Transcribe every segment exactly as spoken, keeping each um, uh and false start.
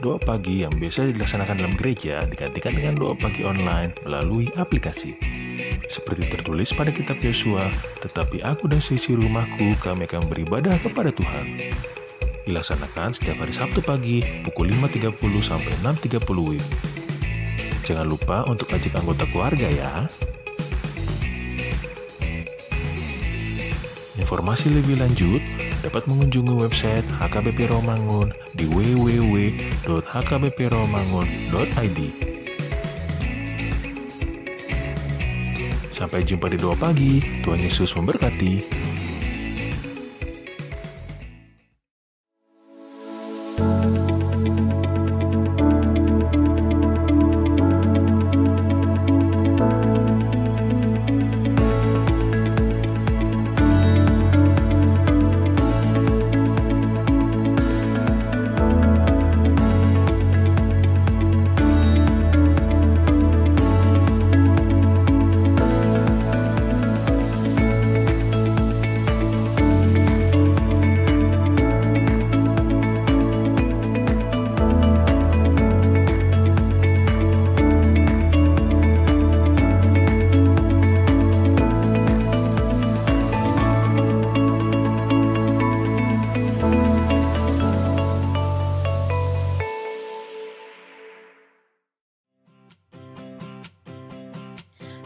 Doa pagi yang biasa dilaksanakan dalam gereja digantikan dengan doa pagi online melalui aplikasi. Seperti tertulis pada kitab Yosua, "Tetapi aku dan seisi rumahku, kami akan beribadah kepada Tuhan." Dilaksanakan setiap hari Sabtu pagi pukul lima tiga puluh sampai enam tiga puluh W I B. Jangan lupa untuk ajak anggota keluarga ya. Informasi lebih lanjut dapat mengunjungi website H K B P Rawamangun di w w w dot h k b p rawamangun dot i d. Sampai jumpa di doa pagi. Tuhan Yesus memberkati.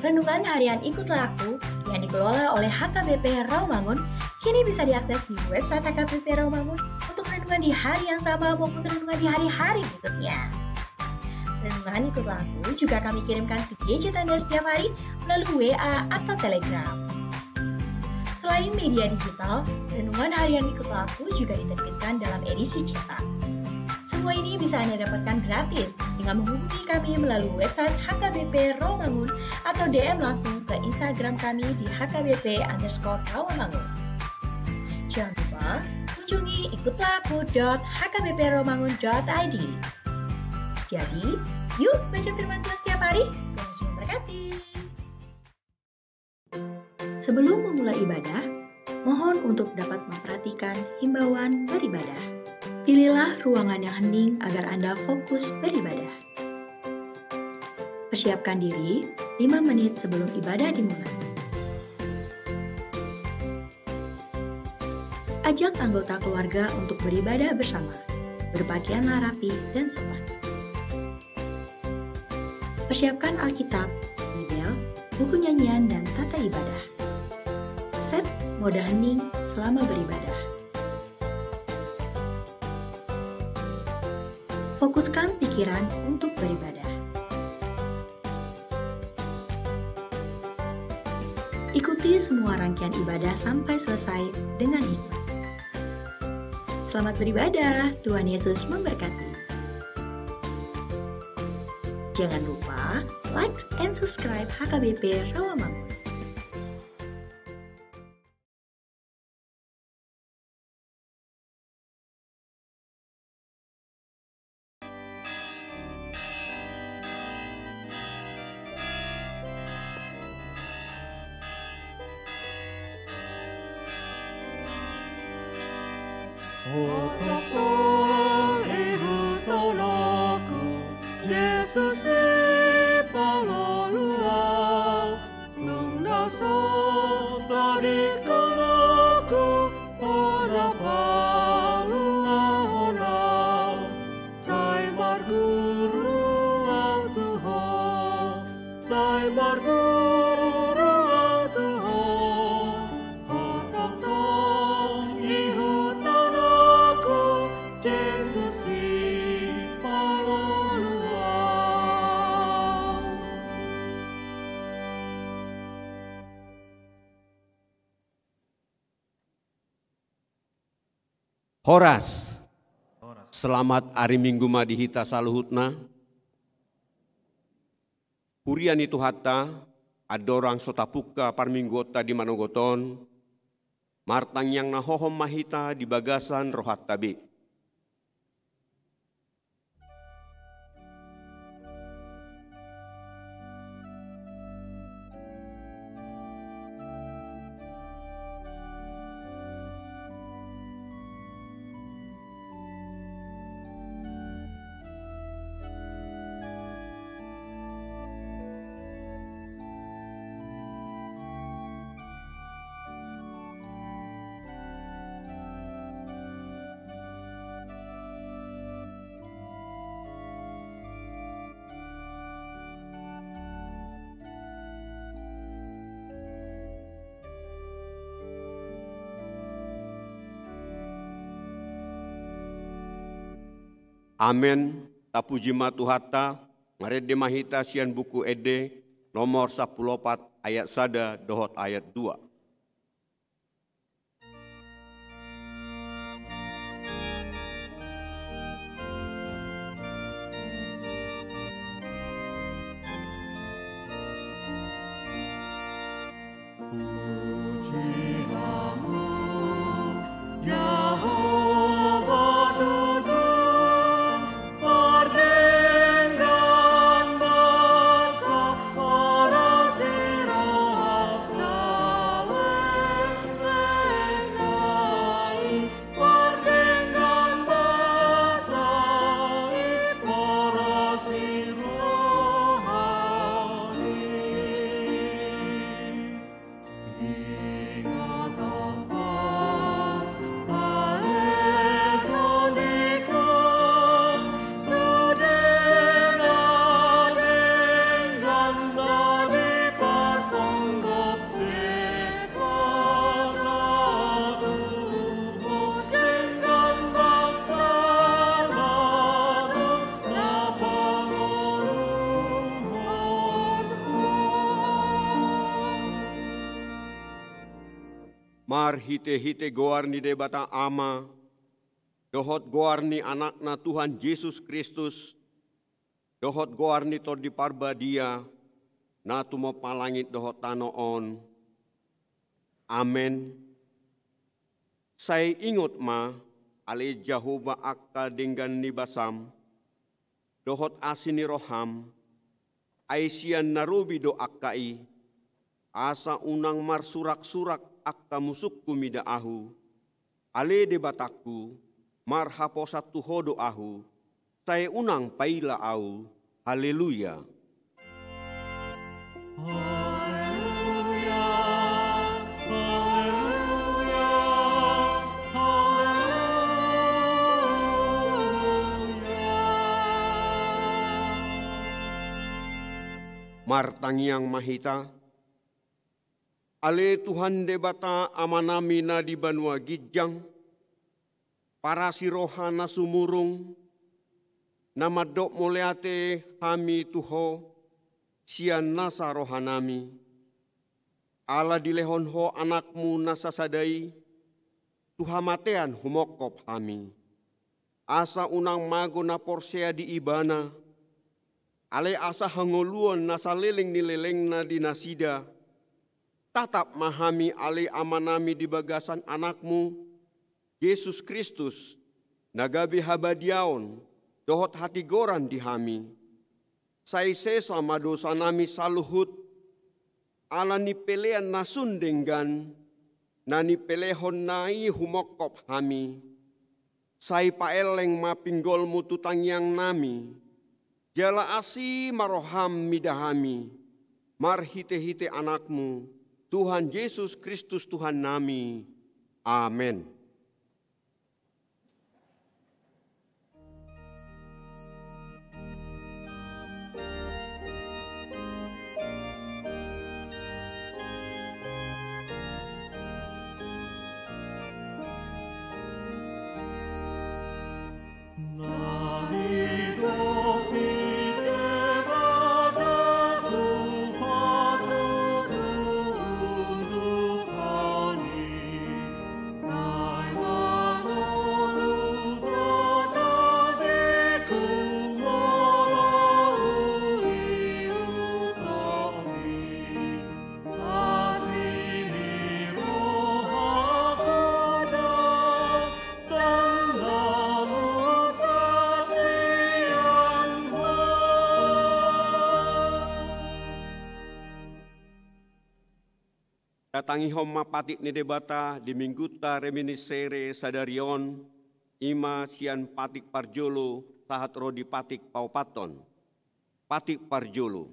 Renungan Harian Ikutlah Aku yang dikelola oleh H K B P Rawamangun kini bisa diakses di website H K B P Rawamangun untuk renungan di hari yang sama maupun renungan di hari-hari berikutnya. Renungan Ikutlah Aku juga kami kirimkan ke gadget Anda setiap hari melalui W A atau Telegram. Selain media digital, Renungan Harian Ikutlah Aku juga diterbitkan dalam edisi cetak. Semua ini bisa Anda dapatkan gratis dengan menghubungi kami melalui website H K B P Rawamangun atau D M langsung ke Instagram kami di H K B P underscore Rawamangun. Jangan lupa kunjungi ikutlah aku dot h k b p rawamangun dot i d. Jadi, yuk baca firman Tuhan setiap hari. Tuhan Yesus memberkati. Sebelum memulai ibadah, mohon untuk dapat memperhatikan himbauan beribadah. Pilihlah ruangan yang hening agar Anda fokus beribadah. Persiapkan diri lima menit sebelum ibadah dimulai. Ajak anggota keluarga untuk beribadah bersama. Berpakaianlah rapi dan sopan. Persiapkan Alkitab, Bibel, buku nyanyian, dan tata ibadah. Set mode hening selama beribadah. Fokuskan pikiran untuk beribadah. Ikuti semua rangkaian ibadah sampai selesai dengan hikmat. Selamat beribadah, Tuhan Yesus memberkati. Jangan lupa like and subscribe H K B P Rawamangun. Ihut tanahku, Jesus i palolu au. Tung na so tadingkon ahu, hona palua hona. Sai marguru au tu Ho, sai marguru au tu Ho. Ho tongtong ihut tanahku, Jesus i palolu au. Horas. Selamat ari Minggu ma di hita saluhutna. Huria ni Tuhanta, andorang so tapungka parmingguonta di manogot on, martangiang na hohom ma hita di bagasan rohanta be. Amen. Tapuji ma Tuhanta. Marende ma hita sian Buku Ende nomor sampulu opat, ayat sada dohot ayat dua. Marhitehite goar ni Debata Ama, dohot goar ni Anakna Tuhan Jesus Kristus, dohot goar ni Tondi Parbadia, na tumompa langit dohot tano on. Amen. Sai ingot ma, ale Jahowa, angka denggan ni basam, dohot asi ni roham, ai sian na robi do angka i, asa unang marsuraksurak angka musungku mida ahu. Ale Debatangku, marhaposan tu Ho do ahu, sai unang paila ahu. Haleluya. Haleluya, haleluya, haleluya. Martangiang ma hita. Ale Tuhan Debata Amanami na di banua ginjang, parasi roha na sumurung, na mandok mauliate hami tu Ho sian nasa rohanami. Ala dilehon Ho Anakmu na sasada i, tu hamatean humongkop hami. Asa unang mago na porsea di Ibana, alai asa hangoluan na saleleng ni lelengna di nasida. Tatap ma hami, ale Amanami, di bagasan Anakmu, Jesus Kristus, na gabe habadiaon dohot hatigoran di hami. Sai sesa ma dosanami saluhut, ala ni pelean na sun denggan, na nipelehonNa i humongkop hami. Sai paelleng ma pinggolMu tu tangiangnami, jala asi ma rohaM mida hami, marhitehite AnakMu, Tuhan Jesus Kristus Tuhannami. Amen. Tatangihon ma patik ni Debata di Minggunta Reminiscere sadari on, i ma sian patik parjolo sahat ro di patik paopathon. Patik parjolo.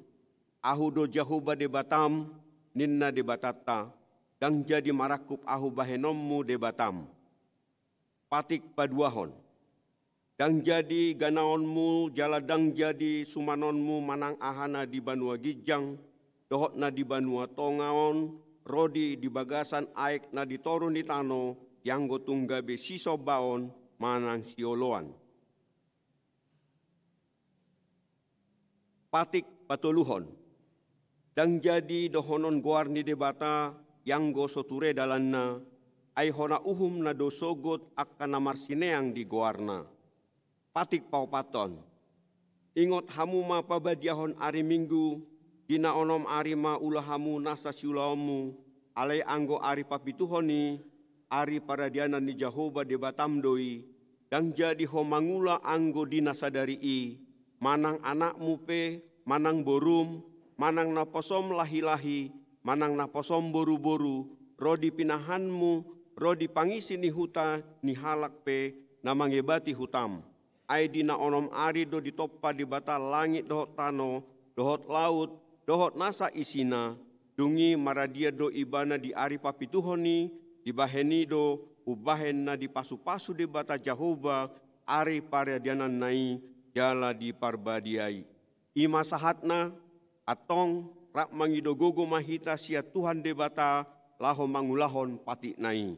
Ahu do Jahowa Debatam, ninna Debatanta, ndang jadi marangkup ahu bahenonmu Debatam. Patik paduahon. Ndang jadi ganaonmu jala ndang jadi sumanonmu manang aha na di banua ginjang dohot na di banua tonga on, ro di, di bagasan aek na di toru ni tano, ianggo tung gabe sisombaon manang sioloan. Patik patoluhon. Ndang jadi dohonon goar ni Debata, ianggo so ture dalanna, ai hona uhumna do sogot angka na marsineang di goarna. Patik paopathon. Ingot hamu ma pabadiahon ari Minggu, di na onom ari ma ula hamu nasa siulaonmu, alai anggo ari papituhon i, ari paradianan ni Jahowa Debatam do i, ndang jadi ho mangula anggo di na sadari i, manang anakmu pe, manang borum, manang naposom lahi-lahi, manang naposom boru-boru, ro di pinahanmu, ro di pangisi ni huta ni halak pe, na mangebati hutam. Ai di na onom ari do ditompa Debata langit dohot tano, dohot laut, dohot nasa isina, dung i maradian do ibana di ari papituhon i, dibahen i do umbahen na dipasu-pasu Debata Jahowa ari paradiananna i jala diparbadiai. I ma sahatna, antong, rap mangido gogo ma hita sian Tuhan Debata laho mangulahon patikna i.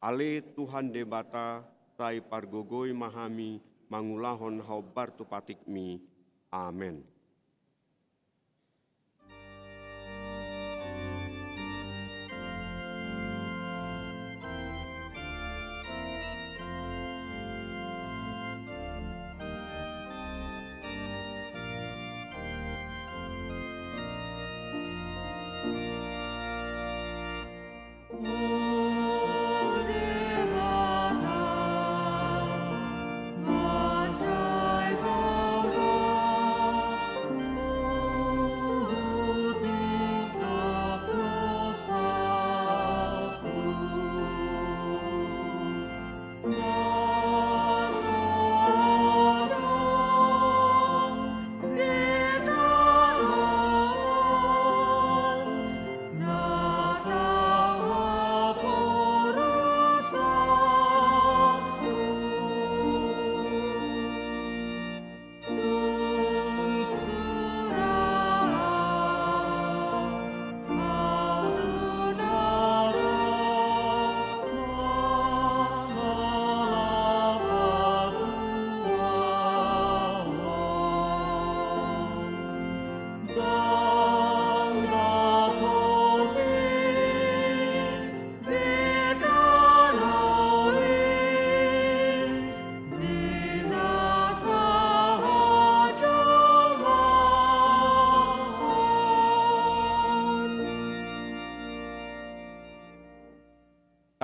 Ale Tuhan Debata, sai pargogoi ma hami mangulahon haombar tu patikmi. Amen.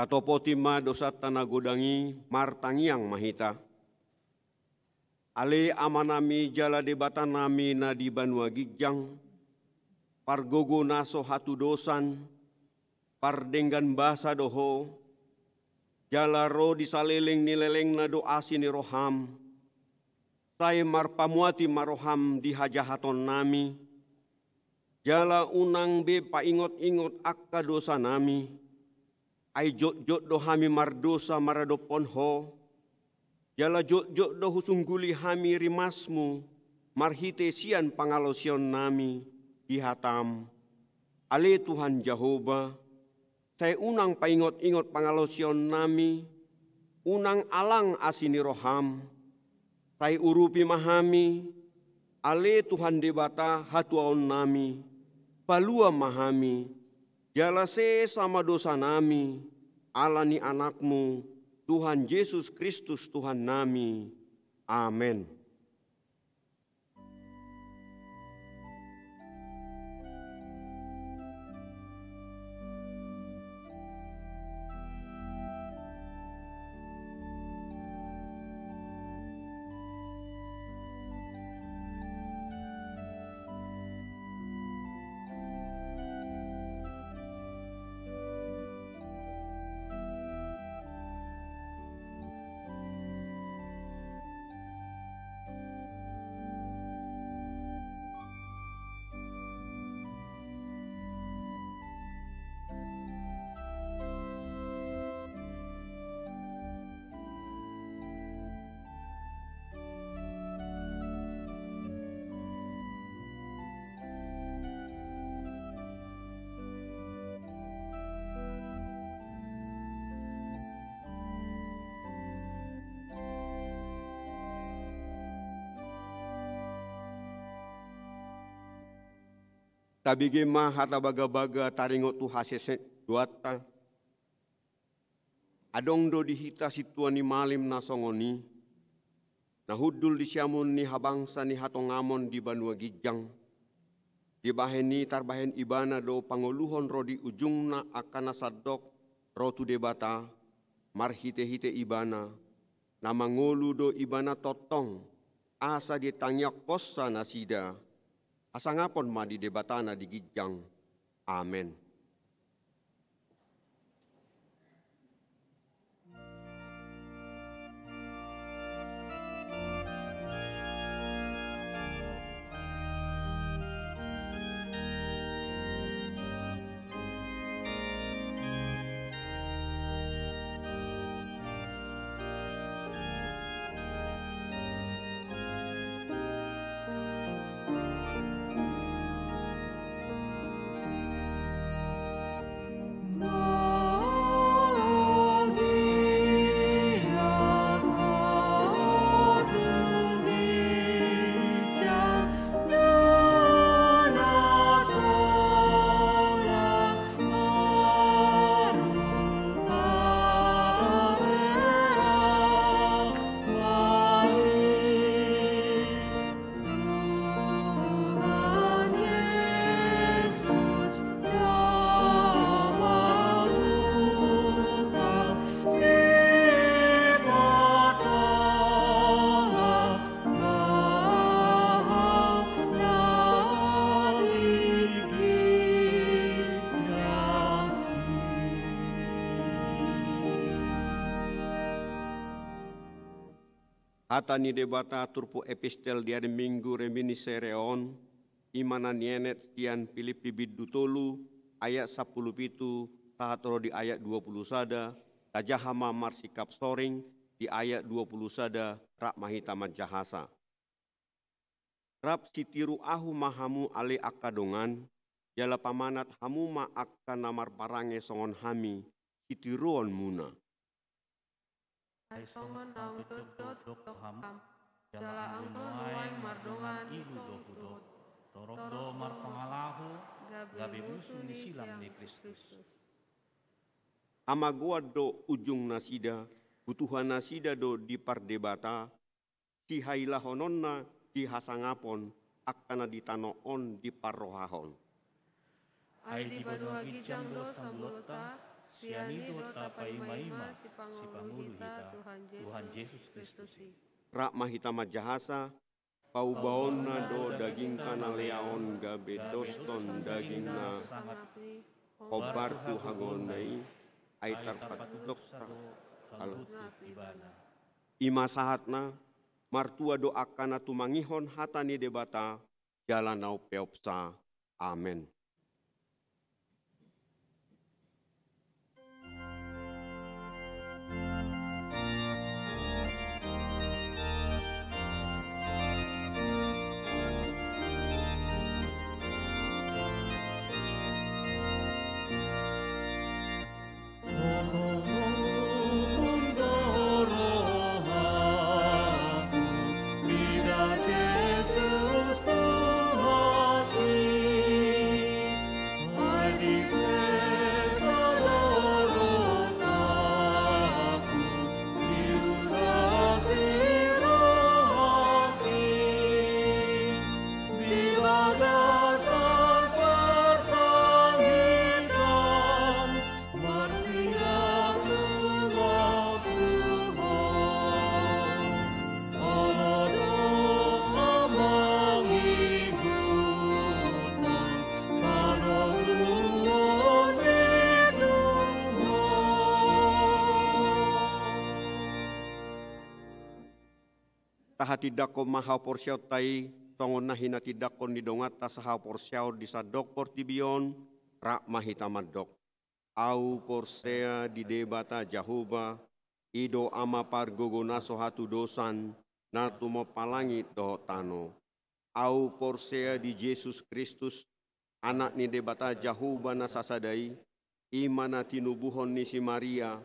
Tatopoti ma dosanta na godang i, martangiang ma hita. Ale Amanami jala Debatanami na di banua ginjang, pargogo na so hatudosan, pardenggan basa do Ho, jala ro di saleleng ni lelengna do asi ni roham, sai marpamuati ma roham di hajahatonnami, jala unang be paingot-ingot angka dosanami, ai jotjot do hami mardosa maradophon Ho, jala jotjot do husungguli hami rimasmu marhite sian pangalaosionnami di hatam. Ale Tuhan Jahowa, sai unang paingot-ingot pangalaosionnami, unang alang asi ni roham, sai urupi ma hami, ale Tuhan Debata hatuaonnami, palua ma hami, jala sesa ma dosanami, ala ni Anakmu, Tuhan Jesus Kristus Tuhannami. Amen. Abege ma hata bagabaga taringot tu hasesehonta. Adong do di hita sintua ni malim na songon i, na hundul di siamun ni habangsa ni hatongamon di banua ginjang. Dibahen i tarbahen ibana do pangoluhon ro di ujungna angka na sandok ro tu Debata, marhitehite ibana, na mangolu do ibana tongtong, asa ditangiangkonsa nasida. Hasangapon ma di Debata na di ginjang. Amen. Hata ni Debata turpuk epistel di ari Minggu reminiscere on, i ma na nienet sian Pilippi bindu tolu ayat sampulu pitu sahat ro di ayat dua pulu sada, tajaha ma marsingkap soring di ayat dua pulu sada, rap ma hita manjahasa. Rap sitiru ahu ma hamu ale angka dongan, jala pamanat hamu ma angka na marparange songon hami, sitiruonmuna. Ai songon na hudok do tu hamu, jala anggo nuaeng mardongan ilu do hudok, torop do marpangalaho, gabe busu ni silang ni Kristus. Hamagoan do ujung nasida, butuha nasida do dipardebata, sihailahononna di hasangapon, angka na di tano on diparrohahon. Ai di banua ginjang do sambulonta, sian i do tapaimaima sipangolu hita, Tuhan Jesus Kristus i. Rap ma hita manjahasa, paubaonna do dagingta na lea on gabe doshon dagingna, hombar tu hangoluanna i, ai tarpatupsa do saluhut ibana. I ma sahatna, martua do angka na tumangihon hata ni Debata, jala na umpeopsa. Amen. Tahatindangkon ma haporseaonta i, songon na hinatindangkon ni donganta sahaporseaon di sandok portibi on, rap ma hita mandok. Ahu porsea di Debata Jahowa, i do Ama pargogo na so hatudosan, na tumompa langit dohot tano. Ahu porsea di Jesus Kristus, Anak ni Debata Jahowa na sasada i, i ma na tinubuhon ni si Maria,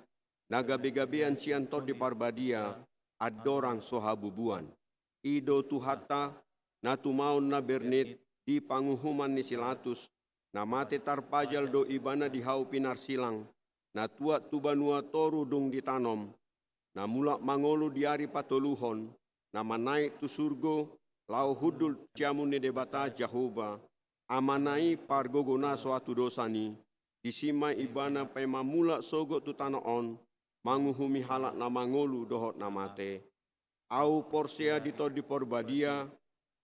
na gabegabean sian Tondi Parbadia, andorang so habubuan. I do Tuhanta, na tumaon na bernit di panguhuman ni si Latus, Na mate tarpajal do ibana di hau pinarsilang, na tuat tu banua toru dung ditanom, na mulak mangolu di ari patoluhon, na manaek tu surgo, laho hundul tu siamun ni Debata Jahowa, Amana i pargogona so atudosan i, disi ma ibana paima mulak sogot tu tano on, manguhumi halak na mangolu dohot na mate. Ahu porsea di Tondi Parbadia,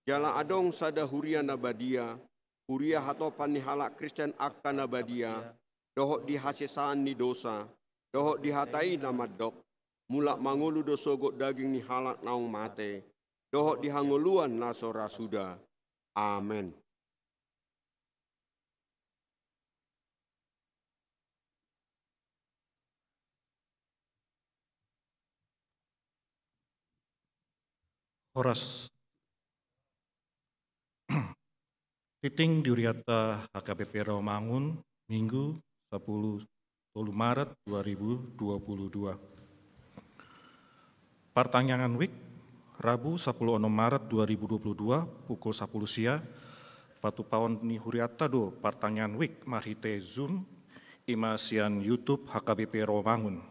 jala adong sada huria na badia, huria hatopan ni halak Kristen angka na badia, dohot di hasesaan ni dosa, dohot di hata i na mandok, mulak mangolu do sogot daging ni halak naung mate, dohot di hangoluan na so ra suda. Amen. Horas. Titik di huriata H K B P Rawamangun, Minggu, sapuluh tolu Maret dua ribu dua puluh dua. Partangiangan WIK, Rabu sapuluh onom Maret dua ribu dua puluh dua, pukul sapuluh sia, patupaon ni huriata do partangiangan WIK marhite Zoom, i ma sian YouTube H K B P Rawamangun.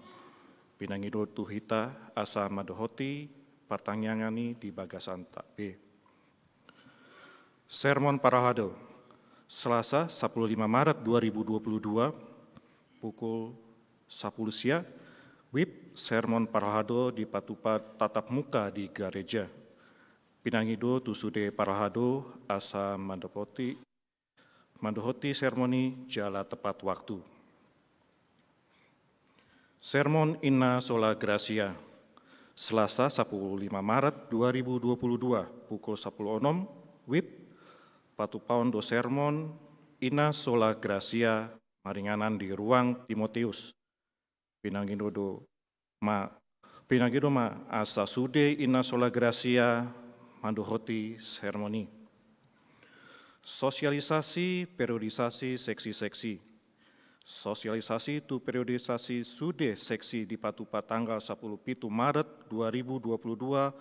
Pinangido tu hita asa mandohoti partangiangan i di bagasanta be. Sermon Parhalado, Selasa sapuluh lima Maret dua ribu dua puluh dua, pukul sapuluh sia, WIB, sermon parhalado dipatupa tatap muka di gareja. Pinangido tu sude parhalado asa mandapoti, mandohoti sermon i jala tepat waktu. Sermon Inna Sola Gratia, Selasa sapuluh lima Maret dua ribu dua puluh dua, pukul sapuluh onom, WIB, patupaon do sermon Inna Sola Gratia maringanan di ruang Timoteus. Pinangido do ma, pinangido ma asa sude Inna Sola Gratia mandohoti sermon i. Sosialisasi periodisasi seksi-seksi. Sosialisasi tu periodisasi sude seksi dipatupa tanggal sapuluh pitu Maret dua ribu dua puluh dua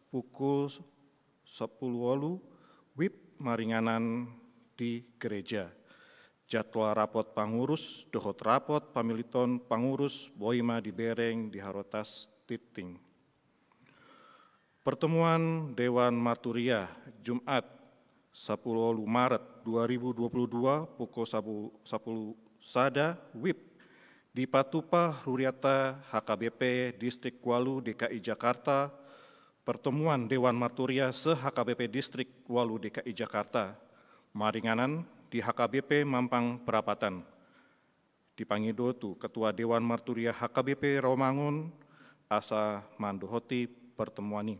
pukul sapuluh walu, WIB maringanan di gareja. Jadwal rapot pangurus dohot rapot pamiliton pangurus boi ma dibereng di harotas titik. Pertemuan Dewan Marturia, Jumat, sapuluh walu Maret dua ribu dua puluh dua, pukul sapuluh sada, WIB, dipatupa huriata H K B P Distrik walu D K I Jakarta, pertemuan Dewan Marturia se-H K B P Distrik walu D K I Jakarta, maringanan di H K B P Mampang Perapatan. Dipangido tu Ketua Dewan Marturia H K B P Rawamangun asa mandohoti pertemuan i.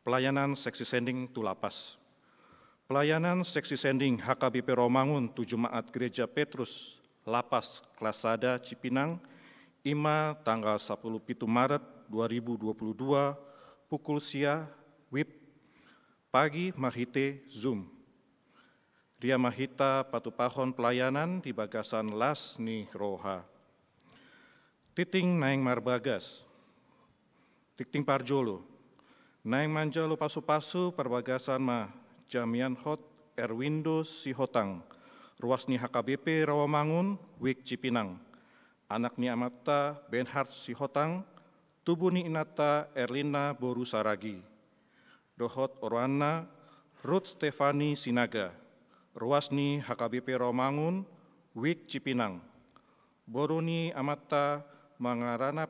Pelayanan seksi sending tu Lapas. Pelayanan seksi sending H K B P Rawamangun tu Jemaat Gereja Petrus, Lapas, kelas sada, Cipinang, i ma tanggal sapuluh pitu Maret dua ribu dua puluh dua, pukul sia, WIB, pagi marhite Zoom. Ria ma hita patupahon pelayanan di bagasan las ni roha. Titik naeng marbagas. Titik parjolo. Naeng manjalo pasu-pasu parbagasan ma Jamianhot Erwindo Sihotang, ruas ni H K B P Rawamangun, WIB Cipinang. Anak ni amanta Benhard Sihotang, tubu ni inanta Erlina boru Saragi. Dohot oroanna Ruth Stefani Sinaga, ruas ni H K B P Rawamangun, WIB Cipinang. Boru ni amanta Mangaranap,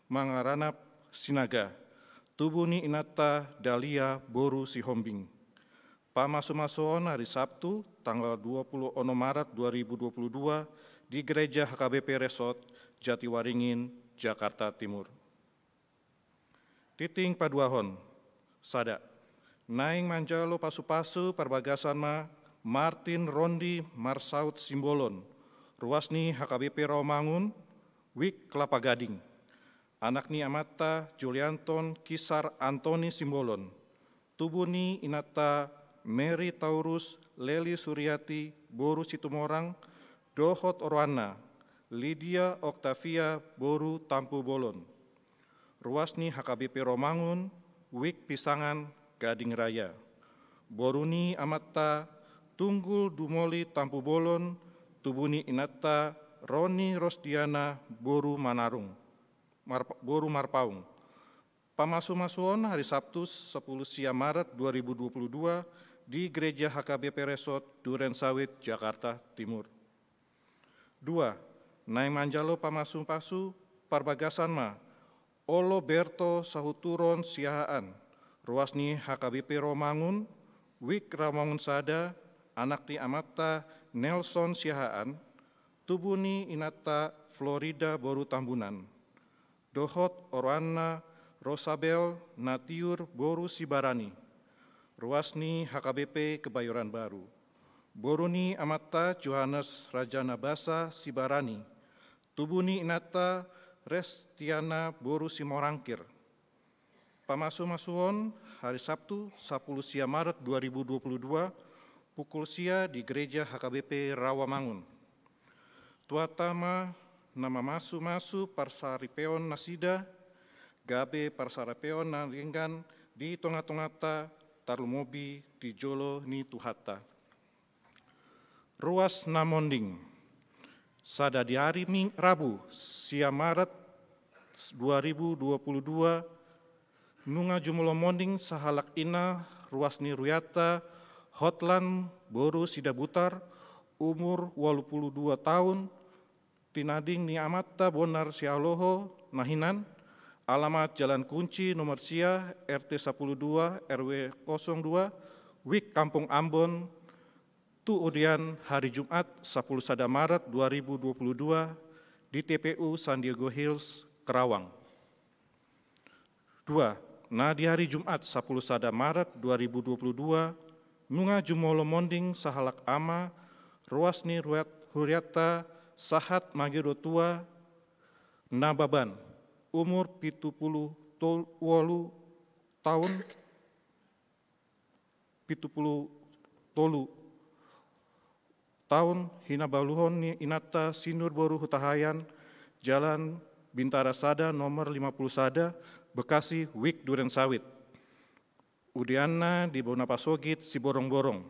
Mangaranap Sinaga, tubu ni inanta Dalia boru Sihombing. Pamasu-masuon hari Sabtu, tanggal dua puluh onom Maret dua ribu dua puluh dua, di Gereja H K B P Resort, Jatiwaringin, Jakarta Timur. Titik paduahon, sada. Naeng manjalo pasu-pasu parbagasan ma Martin Rondi Marsaut Simbolon, ruas ni H K B P Rawamangun, WIB Kelapa Gading. Anak ni amanta Julianton Kisar Antoni Simbolon, tubu ni inanta Mary Taurus Leli Suriati boru Situmorang, dohot oroanna Lydia Octavia boru Tampubolon. Ruas ni H K B P Rawamangun, WIB Pisangan, Gading Raya. Boru ni amanta Tunggul Dumoli Tampubolon, tubu ni inanta Roni Rosdiana boru Manarung, Marp-, boru Marpaung. Pamasu-masuon hari Sabtu, sepuluh sia Maret dua ribu dua puluh dua, di Gereja H K B P Resort, Duren Sawit, Jakarta Timur. Dua, naeng manjalo pamasu-pasu parbagasan ma, Olo Berto Sahuturon Siahaan, ruas ni H K B P Rawamangun, Wik Rawamangun sada, anak ni amanta Nelson Siahaan, tubu ni inanta Florida boru Tambunan, dohot oroanna Rosabel Natiur boru Sibarani, ruas ni H K B P Kebayoran Baru. Boru ni amanta Johannes Rajanabasa Sibarani, tubu ni inanta Restiana boru Simorangkir. Pamasu-masuon hari Sabtu, sepuluh sia Maret dua ribu dua puluh dua, pukul sia di Gereja H K B P Rawamangun. Tuhanta ma na mamasu-masu parsaripeon nasida, gabe parsaripeon na denggan di tonga-tonganta, tarlumobi di jolo ni Tuhanta. Ruas na monding. Sada di ari Ming-, Rabu, sia Maret dua ribu dua puluh dua, nunga jumolo monding sahalak ina, ruas ni ruianta Hotlan boru Sidabutar, umur walu pulu dua taon, tinading ni amanta Bonar Sialoho na hinan, alamat Jalan Kunci nomor sia, R T sepuluh dua, R W kosong dua, Wik Kampung Ambon, tu udian hari Jumat, sepuluh sada Maret dua ribu dua puluh dua, di T P U San Diego Hills, Kerawang. Dua, na di hari Jumat, sepuluh sada Maret dua ribu dua puluh dua, nunga jumolo monding sahalak ama, ruas ni ruat-, huriatta Sahat Magiro Tua Nababan, umur pitu pulu tol-, walu taon, pitu pulu tolu taon, hinabaluhon ni inanta Sinur boru Hutahaean, Jalan Bintara sada, nomor lima pulu sada, Bekasi, Wik Duren Sawit. Udianna di bona pasogit Siborongborong.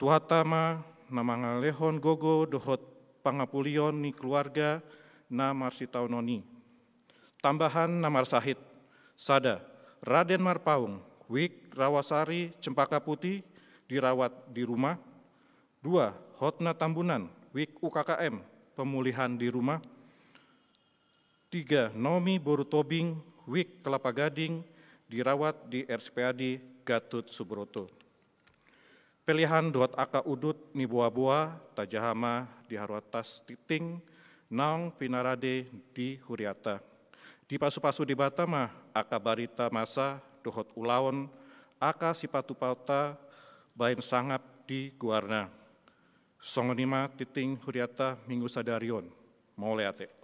Tuhanta ma na mangalehon gogo dohot pangapulion ni keluarga na marsitaonon i. Tambahan na marsahit. Sada, Raden Marpaung, Wik Rawasari Cempaka Putih, dirawat di rumah. Dua, Hotna Tambunan, Wik U K K M, pemulihan di rumah. Tiga, Naomi boru Tobing, Wik Kelapa Gading, dirawat di R S P A D Gatot Subroto. Pelehan dohot angka udut ni boaboa, tajaha ma di haru atas tingting, naung pinarade di huriata. Dipasupasu Debata ma angka barita masa dohot ulaon, angka sipatupaonta baen sangap di goarna. Songon i ma tingting huriata minggu sadari on. Mauliate.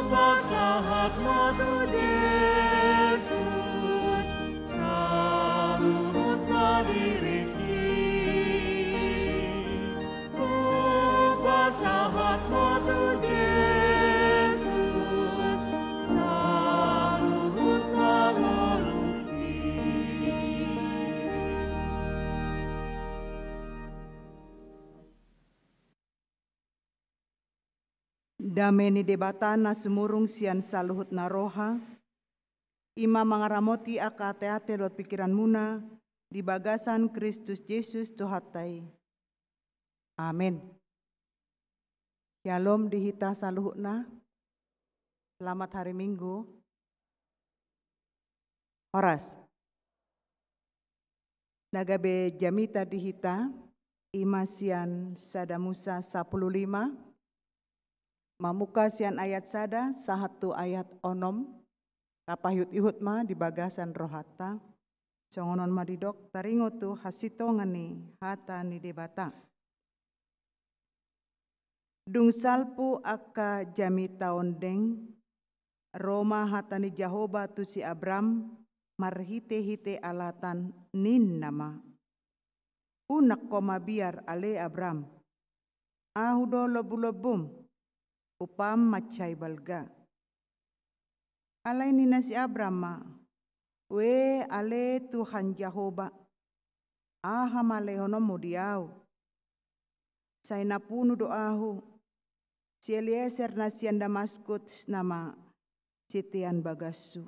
Hupasahat ma tu Jesus saluhut na diringki. Hupasahat ma tu Jesus saluhut na ngolungki. Dame ni Debata na sumurung sian saluhut na roha, i ma mangaramoti angka ateate dohot pingkiranmuna di bagasan Kristus Jesus Tuhanta i. Amen. Syalom di hita saluhutna. Selamat hari Minggu. Horas. Na gabe jamita di hita, ima sian sada Musa sapuluh lima, mamungka sian ayat sada sahat tu ayat onom, tapaihut-ihut ma di bagasan rohanta, songon on ma didok, taringot tu hasintongan ni hata ni Debata. Dung salpu angka jamita ondeng, ro ma hata ni Jahowa tu si Abram marhite-hite alatan, ninna ma: Unang ho mabiar ale Abram, Ahu do lombu-lombum, upam mansai balga. Alai ninna si Abram ma: Ue ale Tuhan Jahowa, aha ma lehononmu di ahu? Sai na punu do ahu, si Elieser na sian Damaskus nama sitean bagashu.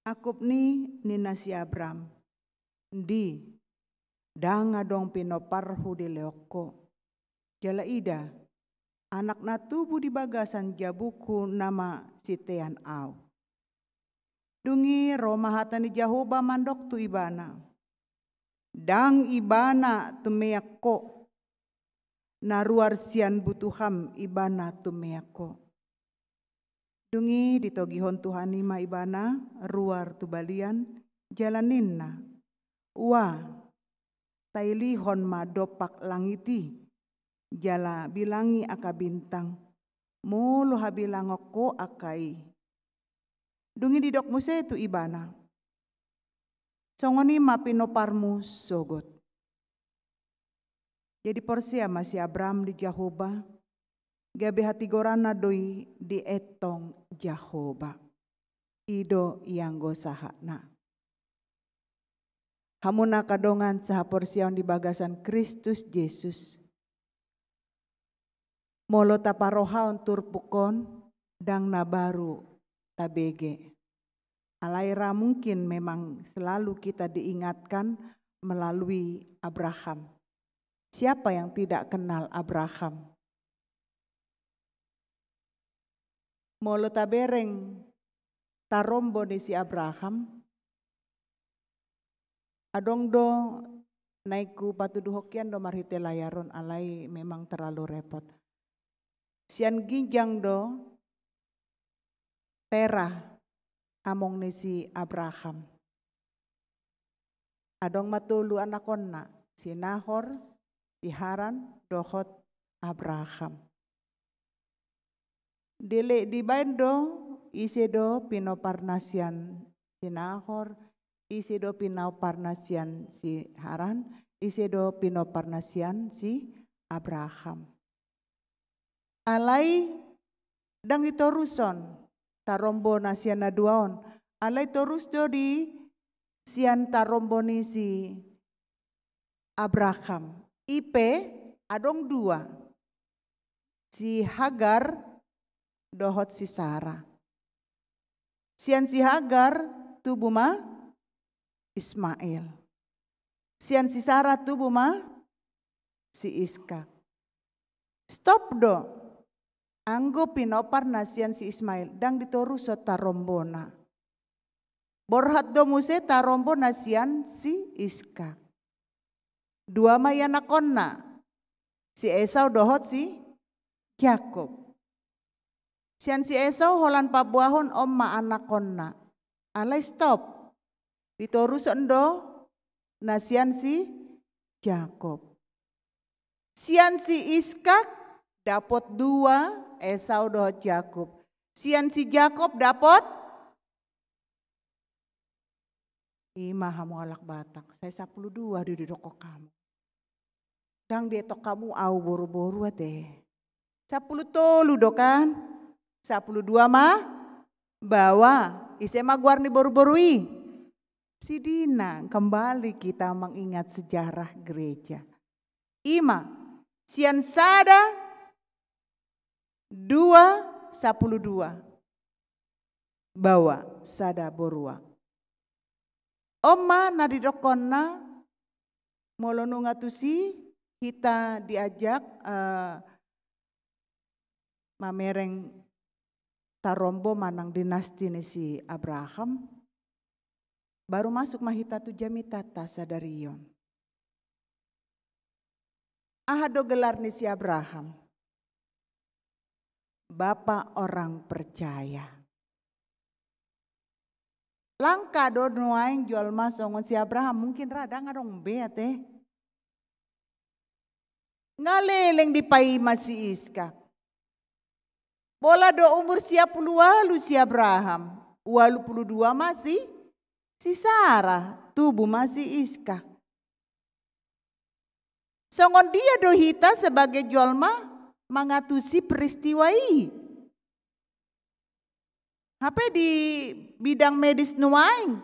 Angkup ni ninna si Abram: Ndi, ndang adong pinomparhu dilehon ho. Jala ida, anak na tubu di bagasan jabunghu nama sitean ahu. Dung i ro ma hata ni Jahowa mandok tu ibana: Ndang ibana tumean ho, na ruar sian butuham ibana tumean ho. Dung i ditogihon Tuhan i ma ibana ruar tu balian, jala ninna: Ua, tailihon ma dompak langit i, jala bilangi angka bintang, molo habilangon ho angka i. Dung i didok muse tu ibana: Songon i ma pinomparmu sogot. Jadi porsea ma si Abram di Jahowa, gabe hatigoranna do i dietong Jahowa. I do ianggo sahatna. Hamu na angka dongan sahaporseaon di bagasan Kristus Jesus. Molo taparohahon turpuk on, ndang na baru tabege. Alai ra mungkin memang selalu kita diingatkan melalui Abraham. Siapa yang tidak kenal Abraham? Molo tabereng tarombo ni si Abraham, adong do, naeng hupatuduhon hian do marhite layar on, alai memang terlalu repot. Sian ginjang do Terah, among ni si Abraham. Adong ma tolu anakonna, si Nahor, si Haran, dohot Abraham. Dile-, dibaen do, ise do pinomparna sian si Nahor, ise do pinomparna sian si Haran, ise do pinomparna sian si Abraham. Alai ndang ditorushon tarombo na sian na dua on. Alai torus do di sian tarombo ni si Abraham. I pe adong dua. Si Hagar dohot si Sara. Sian si Hagar tubu ma Ismail. Sian si Sara tubu ma si Iskak. Stop do. Anggo pinompar na sian si Ismail, ndang ditorushon tarombona. Borhat do muse tarombo na sian si Iskak. Dua ma i anakkonna, si Esau dohot si Jakkob. Sian si Esau holan paboahon on ma anakkonna. Alai stop. Ditorushon do na sian si Jakkob. Sian si Iskak dapot dua, Esau dohot Jakkob. Sian si Jakkob dapot, i ma hamu halak Batak, sai sampulu dua do didokkon hamu. Ndang dietong hamu au boruboru ate. Sampulu tolu do kan? Sampulu dua ma baoa. Ise ma goar ni boruboru i? Si Dina. Kembali kita mengingat sejarah gereja. I ma, sian sada, dua, sampulu dua. Baoa, sada borua. On ma na didokkonna, molo nunga tusi hita diajak, eh, mamereng tarombo manang dinasti ni si Abraham. Baru masuk ma hita tu jamitanta sadari on. Aha do gelar ni si Abraham? Bapa orang percaya. Langka do nuaeng jolma songon si Abraham, mungkin ra ndang adong be ate. Nga leleng dipaima si Iskak. Pola do umur sia pulu ualu si Abraham, ualu pulu dua ma si, si Sara, tubu ma si Iskak. Songon dia do hita sebagai jolma mangatusi peristiwa i? Hape di bidang medis nuaeng,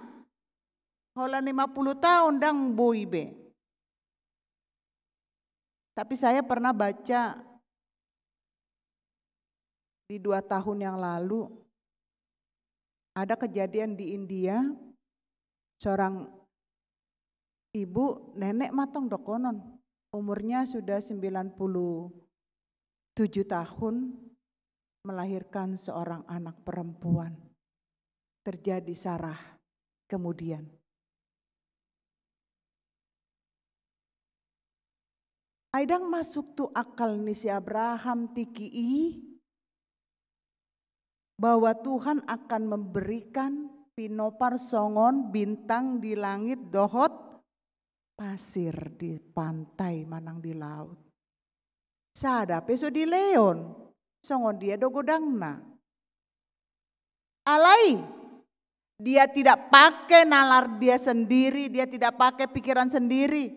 holan lima puluh tahun ndang boi be. Tapi saya pernah baca di dua tahun yang lalu, ada kejadian di India, seorang ibu, nenek ma tong dohonon, umurnya sudah sembilan puluh tujuh tahun, melahirkan seorang anak perempuan. Terjadi saraf kemudian. Ai ndang masuk tu akal ni si Abraham tingki i bahwa Tuhan akan memberikan pinopar songon bintang di langit dohot pasir di pantai manang di laut. Sada pe so dilehon, songon dia do godangna. Alai, dia tidak pakai nalar dia sendiri, dia tidak pakai pikiran sendiri.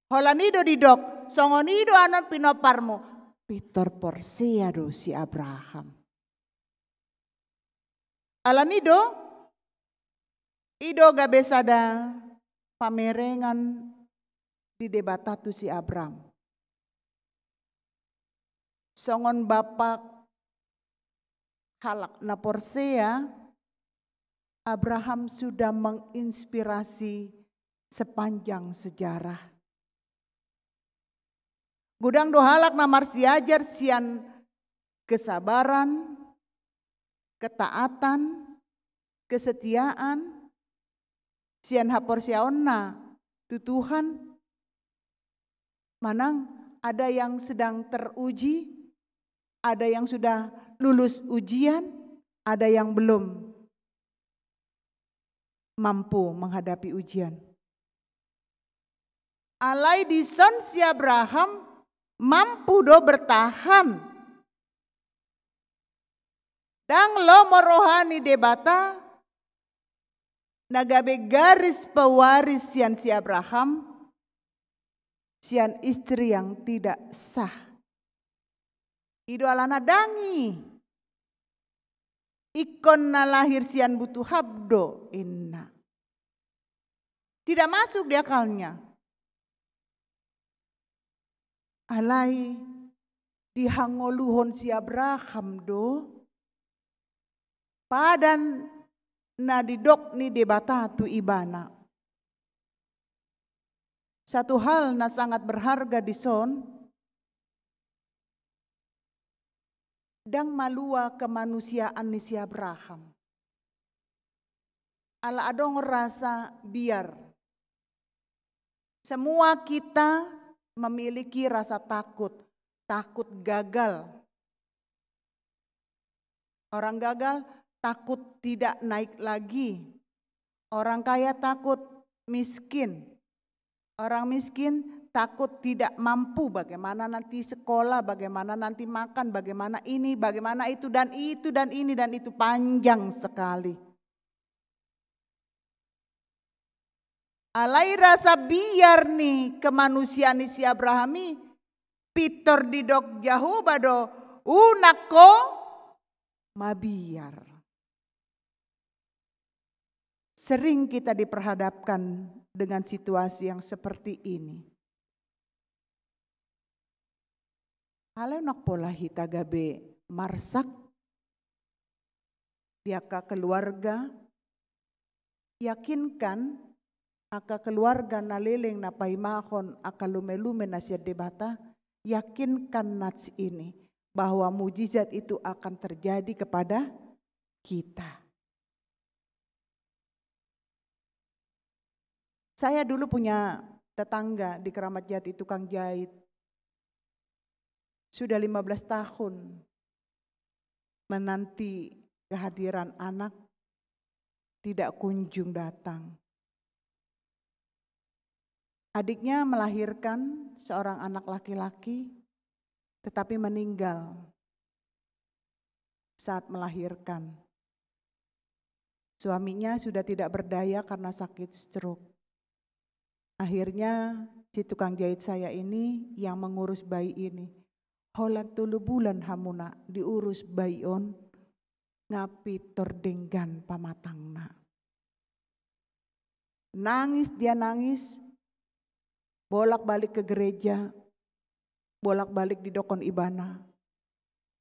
Holan i do didok, songon i do anon pinoparmu. Pintor porsea do si Abraham. Alani do, i do gabe sada pamerengan di Debata tu si Abraham. Songon bapa halak na porsea, Abraham sudah menginspirasi sepanjang sejarah. Godang do halak na marsiajar sian kesabaran, ketaatan, kesetiaan, sian haporseaonna tu Tuhan. Manang ada yang sedang teruji, ada yang sudah lulus ujian, ada yang belum mampu menghadapi ujian. Alai dison si Abraham mampu do bertahan. Ndang lomo roha ni Debata na gabe garis pewaris sian si Abraham, sian istri yang tidak sah. I do alana ndang i. Ingkon na lahir sian butuhab do inna. Tidak masuk di akalnya. Alai dihangoluhon si Abraham do padan na didok ni Debata tu ibana. Satu hal na sangat berharga dison, ndang malua kemanusiaan ni si Abraham. Ala adong rasa biar. Semua kita memiliki rasa takut, takut gagal. Orang gagal takut tidak naik lagi. Orang kaya takut miskin. Orang miskin takut tidak mampu, bagaimana nanti sekolah, bagaimana nanti makan, bagaimana ini, bagaimana itu, dan itu, dan ini, dan itu, panjang sekali. Alai rasa biar ni kemanusiaan ni si Abraham i, pintor didok Jahowa do, unang ho mabiar. Sering kita diperhadapkan dengan situasi yang seperti ini. Alai unang pola hita gabe marsak di angka keluarga, yakinkan angka keluarga na leleng na paimahon angka lume-lume na sian Debata, yakinkan nats ini bahwa mujizat itu akan terjadi kepada kita. Saya dulu punya tetangga di Keramat Jati, tukang jahit. Sudah lima belas tahun menanti kehadiran anak, tidak kunjung datang. Adiknya melahirkan seorang anak laki-laki, tetapi meninggal saat melahirkan. Suaminya sudah tidak berdaya karena sakit stroke. Akhirnya, si tukang jahit saya ini yang mengurus bayi ini. Holan tolu bulan hamu, Nak, diurus bayi on, nga pintor denggan pamatangna. Nangis dia nangis, bolak-balik ke gereja, bolak-balik didokkon ibana.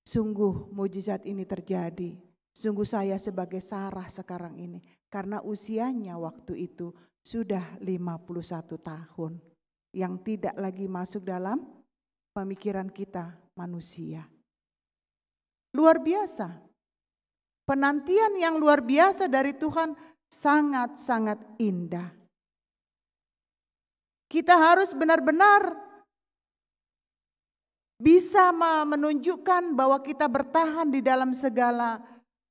Sungguh mujizat ini terjadi. Sungguh saya sebagai Sarah sekarang ini. Karena usianya waktu itu sudah lima puluh satu tahun. Yang tidak lagi masuk dalam pemikiran kita manusia. Luar biasa. Penantian yang luar biasa dari Tuhan sangat-sangat indah. Kita harus benar-benar bisa me-, menunjukkan bahwa kita bertahan di dalam segala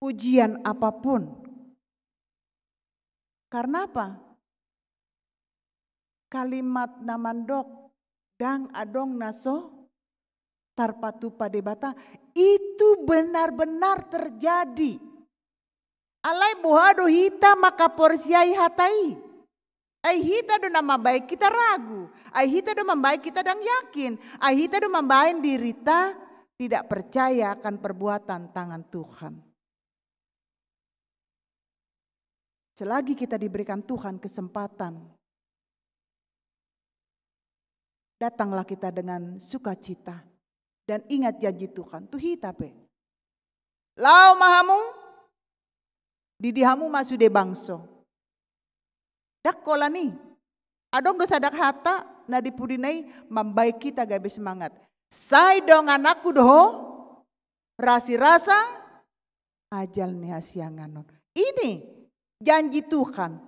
ujian apapun. Karena apa? Kalimat na mandok, ndang adong na so tarpatupa Debata, itu benar-benar terjadi. Alai boha do hita mangkaporseai hata i? Ai hita do na mambaen hita ragu, ai hita do mambaen hita ndang yakin, ai hita do mambaen dirita tidak percaya akan perbuatan tangan Tuhan. Selagi kita diberikan Tuhan kesempatan, datanglah kita dengan sukacita dan ingat janji Tuhan tu hita pe. Laho ma hamu, didi hamu ma sude bangso. Ndang holan i. Adong do sada hata na di pudina i mambaen hita gabe semangat. Sai dongananku do ho, rasirasa ajal ni hasiangan on. Ini janji Tuhan.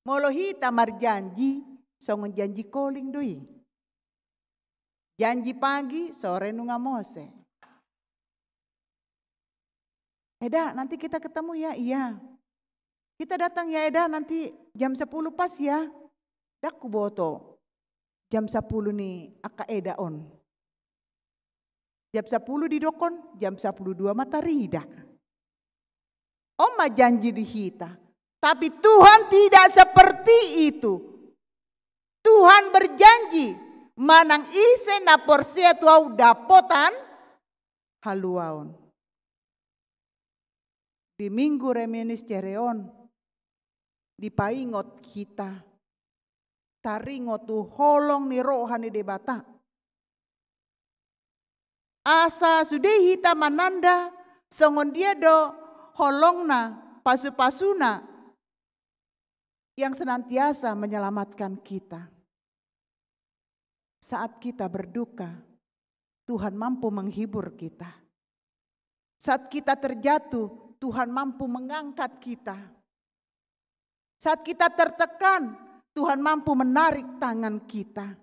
Molo hita marjanji, songon janji calling do i. Janji pagi, sore nunga mose. Eda, nanti kita ketemu ya, iya. Kita datang ya Eda, nanti jam sepuluh pas ya. Ndang huboto jam sepuluh ni angka Eda on. Jam sepuluh didokkon, jam sepuluh dua ma tarida. On ma janji di hita. Tapi Tuhan tidak seperti itu. Tuhan berjanji, manang ise na porsea tu Ahu dapotan haluaon. Di Minggu Reminiscere on, dipaingot hita taringot tu holong ni roha ni Debata. Asa sude hita mananda songon dia do holongna, pasupasuna yang senantiasa menyelamatkan kita. Saat kita berduka, Tuhan mampu menghibur kita. Saat kita terjatuh, Tuhan mampu mengangkat kita. Saat kita tertekan, Tuhan mampu menarik tangan kita.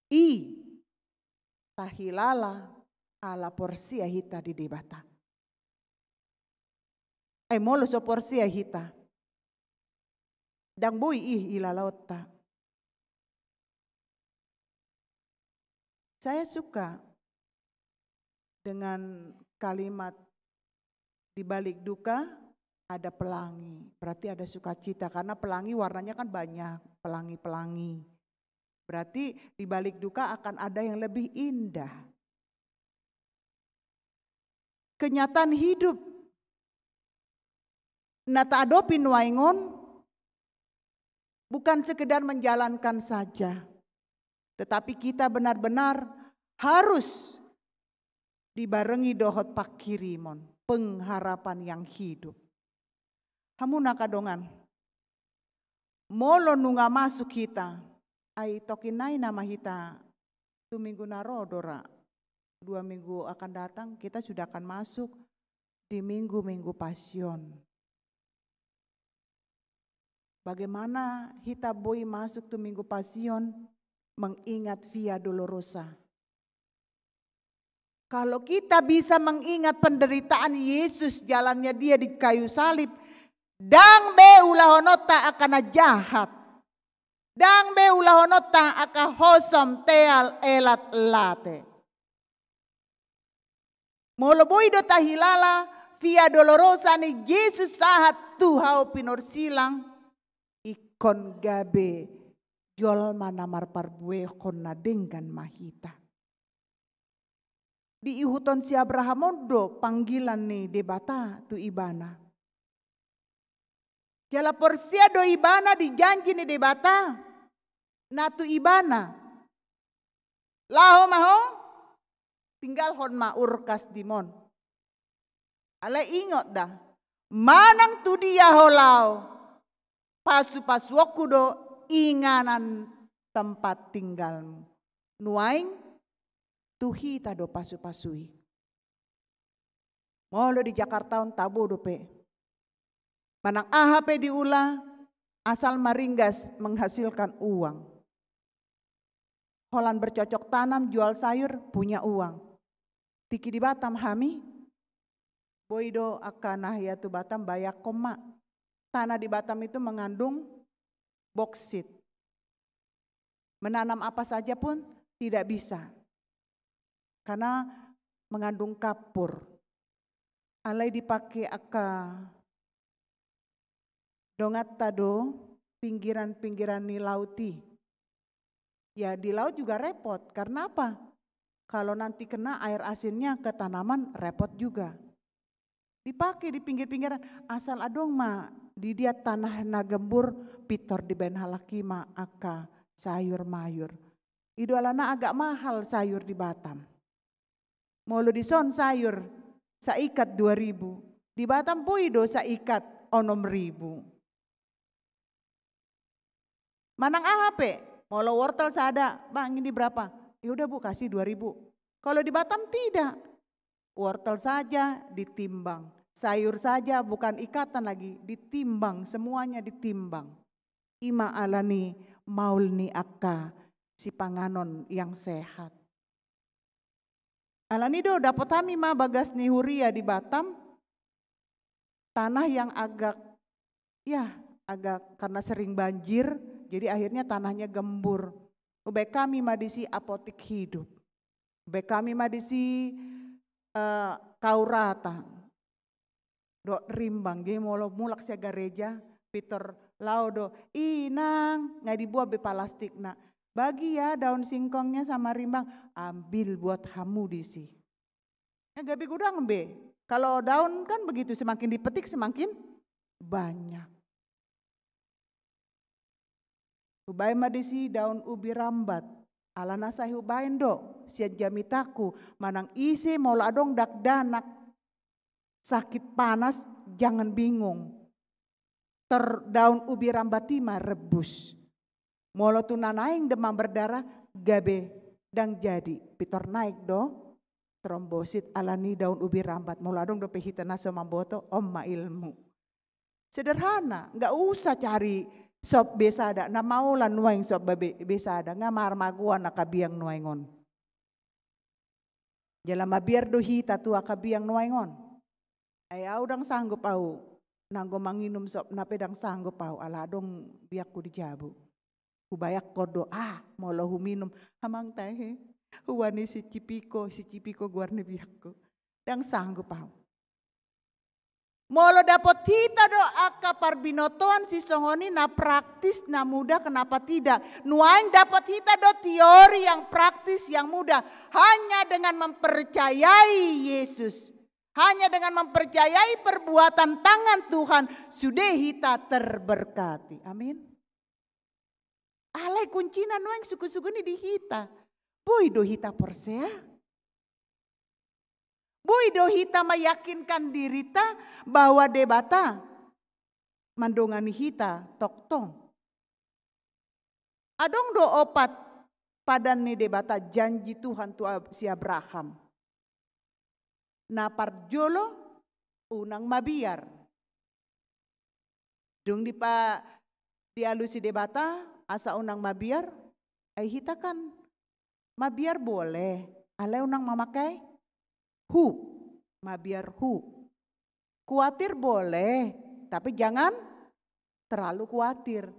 I, tahilala ala porsea hita di Debata. Ai molo so porsea hita, ndang boi i hilalaonta. Saya suka dengan kalimat di balik duka ada pelangi, berarti ada sukacita, karena pelangi warnanya kan banyak, pelangi-pelangi. Berarti di balik duka akan ada yang lebih indah. Kenyataan hidup na taadopi nuaeng on bukan sekedar menjalankan saja, tetapi kita benar-benar harus dibarengi dohot panghirimon, pengharapan yang hidup. Hamu na angka dongan, molo nunga masuk hita, ai tongkin nai nama hita tu minggu na ro do ra, dua minggu akan datang, kita sudah akan masuk di minggu-minggu Pasion. Bagaimana hita boi masuk tu Minggu Pasion mengingat Via Dolorosa? Kalau kita bisa mengingat penderitaan Yesus, jalannya Dia di kayu salib, ndang be ulahononta angka na jahat, ndang be ulahononta angka hosom, teal, elat, late. Molo boi do tahilala Via Dolorosa ni Jesus sahat tu hau pinorsilang, ingkon gabe jolma na marparbuehon na denggan ma hita. Diihuthon si Abraham on do panggilan ni Debata tu ibana. Jala porsea do ibana di janji ni Debata na tu ibana. Laho ma ho, tinggalhon ma Ur Kasdim on. Alai ingot da, manang tu dia ho laho, pasu-pasuonku do inganan tempat tinggalmu. Nuaeng tu hita do pasu-pasu i. Molo di Jakarta on tabo dope. Manang aha pe diula, asal maringgas menghasilkan uang. Holan bercocok tanam, jual sayur, punya uang. Tingki di Batam hami, boi do angka na hea tu Batam, bayangkon ma. Tanah di Batam itu mengandung boksit. Menanam apa saja pun tidak bisa. Karena mengandung kapur. Alai dipake angka donganta do pinggiran-pinggiran ni laut i. Ya, di laut juga repot. Karena apa? Kalau nanti kena air asinnya ke tanaman, repot juga. Dipake di pinggir-pinggiran, asal adong ma di dia tanah na gembur, pintor dibaen halak i ma angka sayur mayur. I do alana agak mahal sayur di Batam. Molo dison sayur saikat dua ribu, di Batam boi do saikat onom ribu. Manang aha pe, molo wortel sada, "Bang, ini berapa?" "Ya udah, Bu, kasih dua ribu." Kalau di Batam tidak. Wortel saja ditimbang, sayur saja bukan ikatan lagi, ditimbang, semuanya ditimbang. I ma alani maol ni angka sipanganon yang sehat. Alani do dapot hami ma bagas ni huria di Batam, tanah yang agak, ya, agak karena sering banjir, jadi akhirnya tanahnya gembur. Hubaen hami ma disi Apotik Hidup. Hubaen hami ma disi, eh, Kaurata. Dohot Rimbang, jadi molo mulak sian gareja, pintor laho do, "Inang," nga dibuat be palastikna. "Bagi ya daun singkongnya sama rimbang, ambil buat hamu disi." Nah, gabe godang be. Kalau daun kan begitu, semakin dipetik semakin banyak. Hubaen ma disi daun ubi rambat. Alana sai hubaen do sian jamitangku, manang ise molo adong dakdanak, sakit panas, jangan bingung. Tor daun ubi rambat i ma rebus. Molo tu na naeng demam berdarah, gabe ndang jadi, pintor naek do trombosit alani daun ubi rambat. Molo adong dope hita na so mamboto, on ma ilmu. Sederhana, nggak usah cari sop be sada, na maolan nuaeng sop be, be sada, nga marmagoan angka biang nuaeng on. Jala mabiar do hita tu angka biang nuaeng on. Ai au ndang sanggup au, nanggo manginum sopna pe ndang sanggup au, ala adong biangku di jabu. Hubayangkon do, ah, molo huminum, amang tahe, huani si Cipiko, si Cipiko goar ni biangku. Ndang sanggup au. Molo dapot hita do angka parbinotoan sisongon i na praktis, na mudah, kenapa tidak? Nuaeng dapot hita do teori yang praktis, yang mudah. Hanya dengan mempercayai Yesus, hanya dengan mempercayai perbuatan tangan Tuhan, sudah hita terberkati. Amin. Alai kuncina nuaeng suku-suku ni di hita. Boi do hita porsea? Boi do hita meyakinkan dirita bahwa Debata mandongani hita tongtong? Adong do opat padan ni Debata, janji Tuhan tu Ab-, si Abraham. Na parjolo, unang mabiar. Dung dipa-, Dialusi Debata asa unang mabiar, ai hita kan mabiar boleh, alai unang mamakai hu, mabiar hu. Kuatir boleh, tapi jangan terlalu kuatir.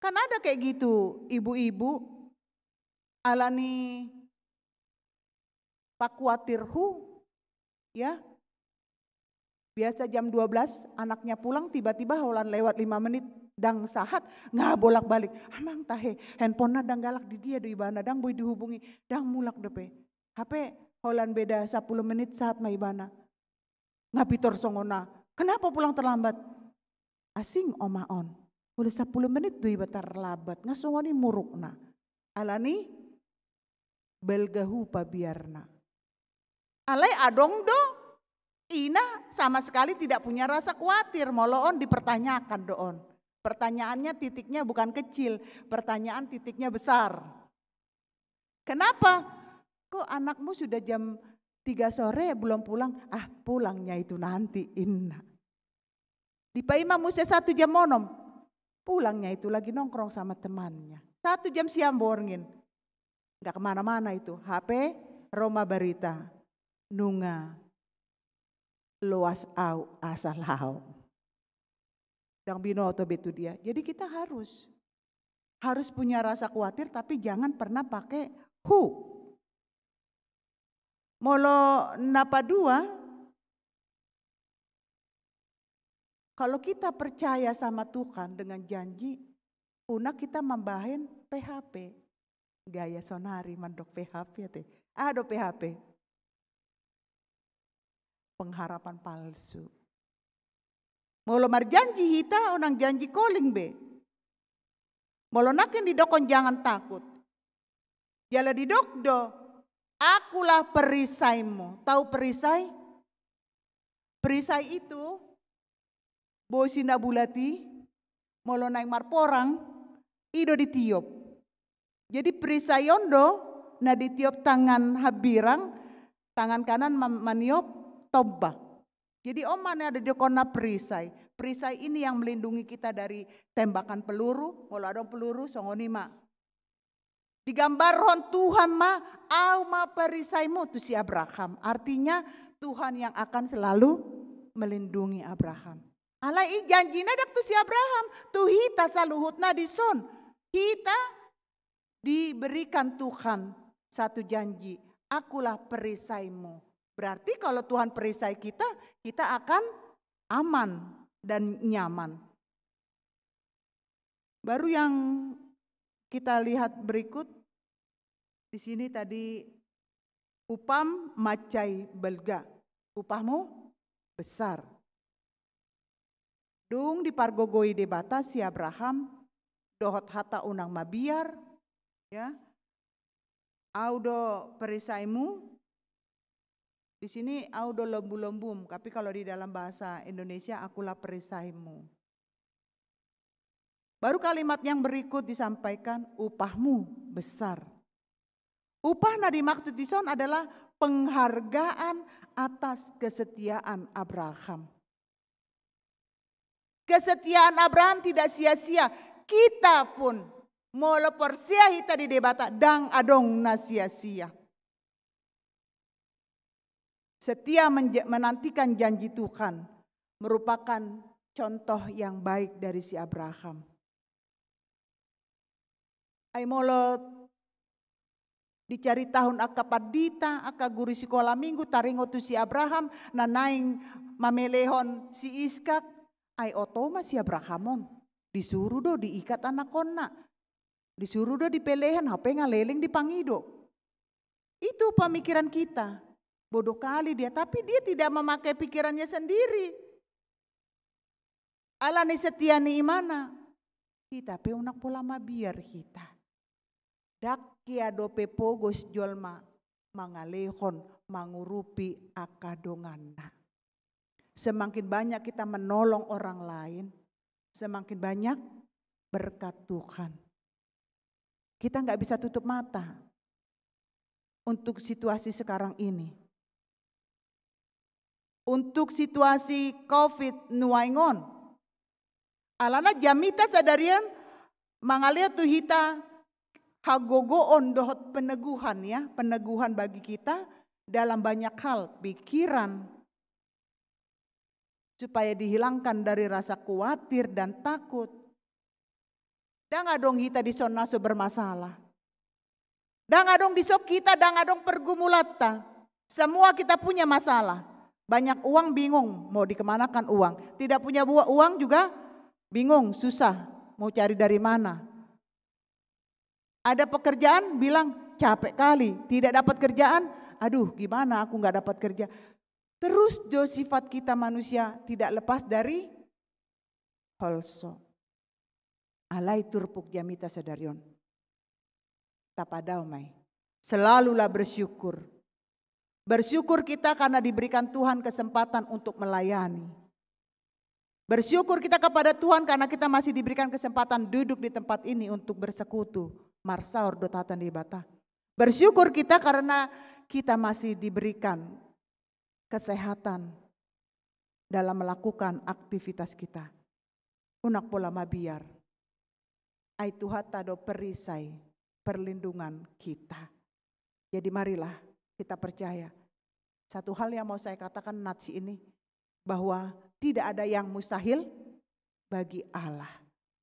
Kan ada kayak gitu ibu-ibu, alani pakuatir hu, ya. Biasa jam dua belas anaknya pulang, tiba-tiba holan lewat lima menit ndang sahat, nga bolak-balik. Amang tahe, handphonena ndang galak, di dia do ibana, ndang boi dihubungi, ndang mulak dope. Hape holan beda sapuluh menit sahat ma ibana. Nga pintor songonna. Kenapa pulang terlambat? Asing oma on. Olo sapuluh menit do iba terlambat. Nga songon i murukna. Alani balga hu pabiarna. Alai adong do ina sama sekali tidak punya rasa kuatir. Molo on dipertanyakan do on. Pertanyaannya titiknya bukan kecil. Pertanyaan titiknya besar. Kenapa? Kok anakmu sudah jam tiga sore belum pulang? Ah, pulangnya itu nanti, inna. Dipaima muse satu jam onom. Pulangnya itu lagi nongkrong sama temannya. Satu jam siang borngin. Nggak kemana-mana itu. Hape ro ma barita. Nunga loas au asa laho. Ndang binoto be tu dia. Jadi kita harus, harus punya rasa kuatir, tapi jangan pernah pakai hu. Molo na padua, kalau kita percaya sama Tuhan dengan janji, unang kita mambahen P H P. Gaya sonari mandok P H P ate. Aha do P H P? Pengharapan palsu. Molo marjanji hita, unang janji koling be. Molo nangkin didokkon jangan takut. Jala didok do, akulah perisaimu. Tahu perisai? Perisai itu bosi na bulat i, molo naeng marporang, i do ditiop. Jadi perisai on do na ditiop tangan hambirang, tangan kanan ma-, maniop tombak. Jadi on ma na didokkonna perisai. Perisai ini yang melindungi kita dari tembakan peluru, molo adong peluru, songon i ma. Digambarhon Tuhan ma, au ma perisaimu tu si Abraham. Artinya Tuhan yang akan selalu melindungi Abraham. Alai i janjina ndang tu si Abraham, tu hita saluhutna dison. Hita diberikan Tuhan satu janji, akulah perisaimu. Berarti kalau Tuhan perisai kita, kita akan aman dan nyaman. Baru yang kita lihat berikut, di sini tadi upam mansai balga, upahmu besar. Dung dipargogoi Debata si Abraham, dohot hata unang mabiar, ya. Au do perisaimu, di sini au do lombu-lombum, tapi kalau di dalam bahasa Indonesia akulah perisaimu. Baru kalimat yang berikut disampaikan, upahmu besar. Upah na dimaksud dison adalah penghargaan atas kesetiaan Abraham. Kesetiaan Abraham tidak sia-sia. Kita pun, molo porsea hita di Debata, ndang adong na sia-sia. Setia menja-, menantikan janji Tuhan merupakan contoh yang baik dari si Abraham. Ai molo dicaritahon angka pandita, angka guru sikola minggu, taringot tu si Abraham na naeng mamelehon si Iskak, ai oto ma si Abraham on. Disuru do diikat anakkonna. Disuru do dipelehen, hape nga leleng dipangido. Itu pemikiran kita. Bodoh kali dia, tapi dia tidak memakai pikirannya sendiri. Alani setia ni imana, hita pe unang pola mabiar hita. Ndang hea dope pogos jolma mangalehon, mangurupi angka donganna. Semakin banyak kita menolong orang lain, semakin banyak berkat Tuhan. Kita nggak bisa tutup mata untuk situasi sekarang ini. Untuk situasi covid nuaeng on. Alana jamita sadarion mangalehon tu hita hagogoon dohot peneguhan, ya, peneguhan bagi kita dalam banyak hal, pikiran, supaya dihilangkan dari rasa khawatir dan takut. Ndang adong hita dison na so bermasalah. Ndang adong dison hita, ndang adong pergumulanta. Semua kita punya masalah. Banyak uang, bingung mau dikemanakan uang. Tidak punya bu-, uang juga bingung, susah mau cari dari mana. Ada pekerjaan, bilang capek kali. Tidak dapat kerjaan, aduh, gimana aku nggak dapat kerja. Terus do sifat kita manusia tidak lepas dari holso. Alai turpuk jamita sadari on, tapadao ma i. Selalulah bersyukur. Bersyukur kita karena diberikan Tuhan kesempatan untuk melayani. Bersyukur kita kepada Tuhan karena kita masih diberikan kesempatan duduk di tempat ini untuk bersekutu, marsaor dohot hata ni Debata. Bersyukur kita karena kita masih diberikan kesehatan dalam melakukan aktivitas kita. Unang pola mabiar. Ai Tuhanta do perisai, perlindungan kita. Jadi marilah kita percaya. Satu hal yang mau saya katakan, nats, ini, bahwa tidak ada yang mustahil bagi Allah.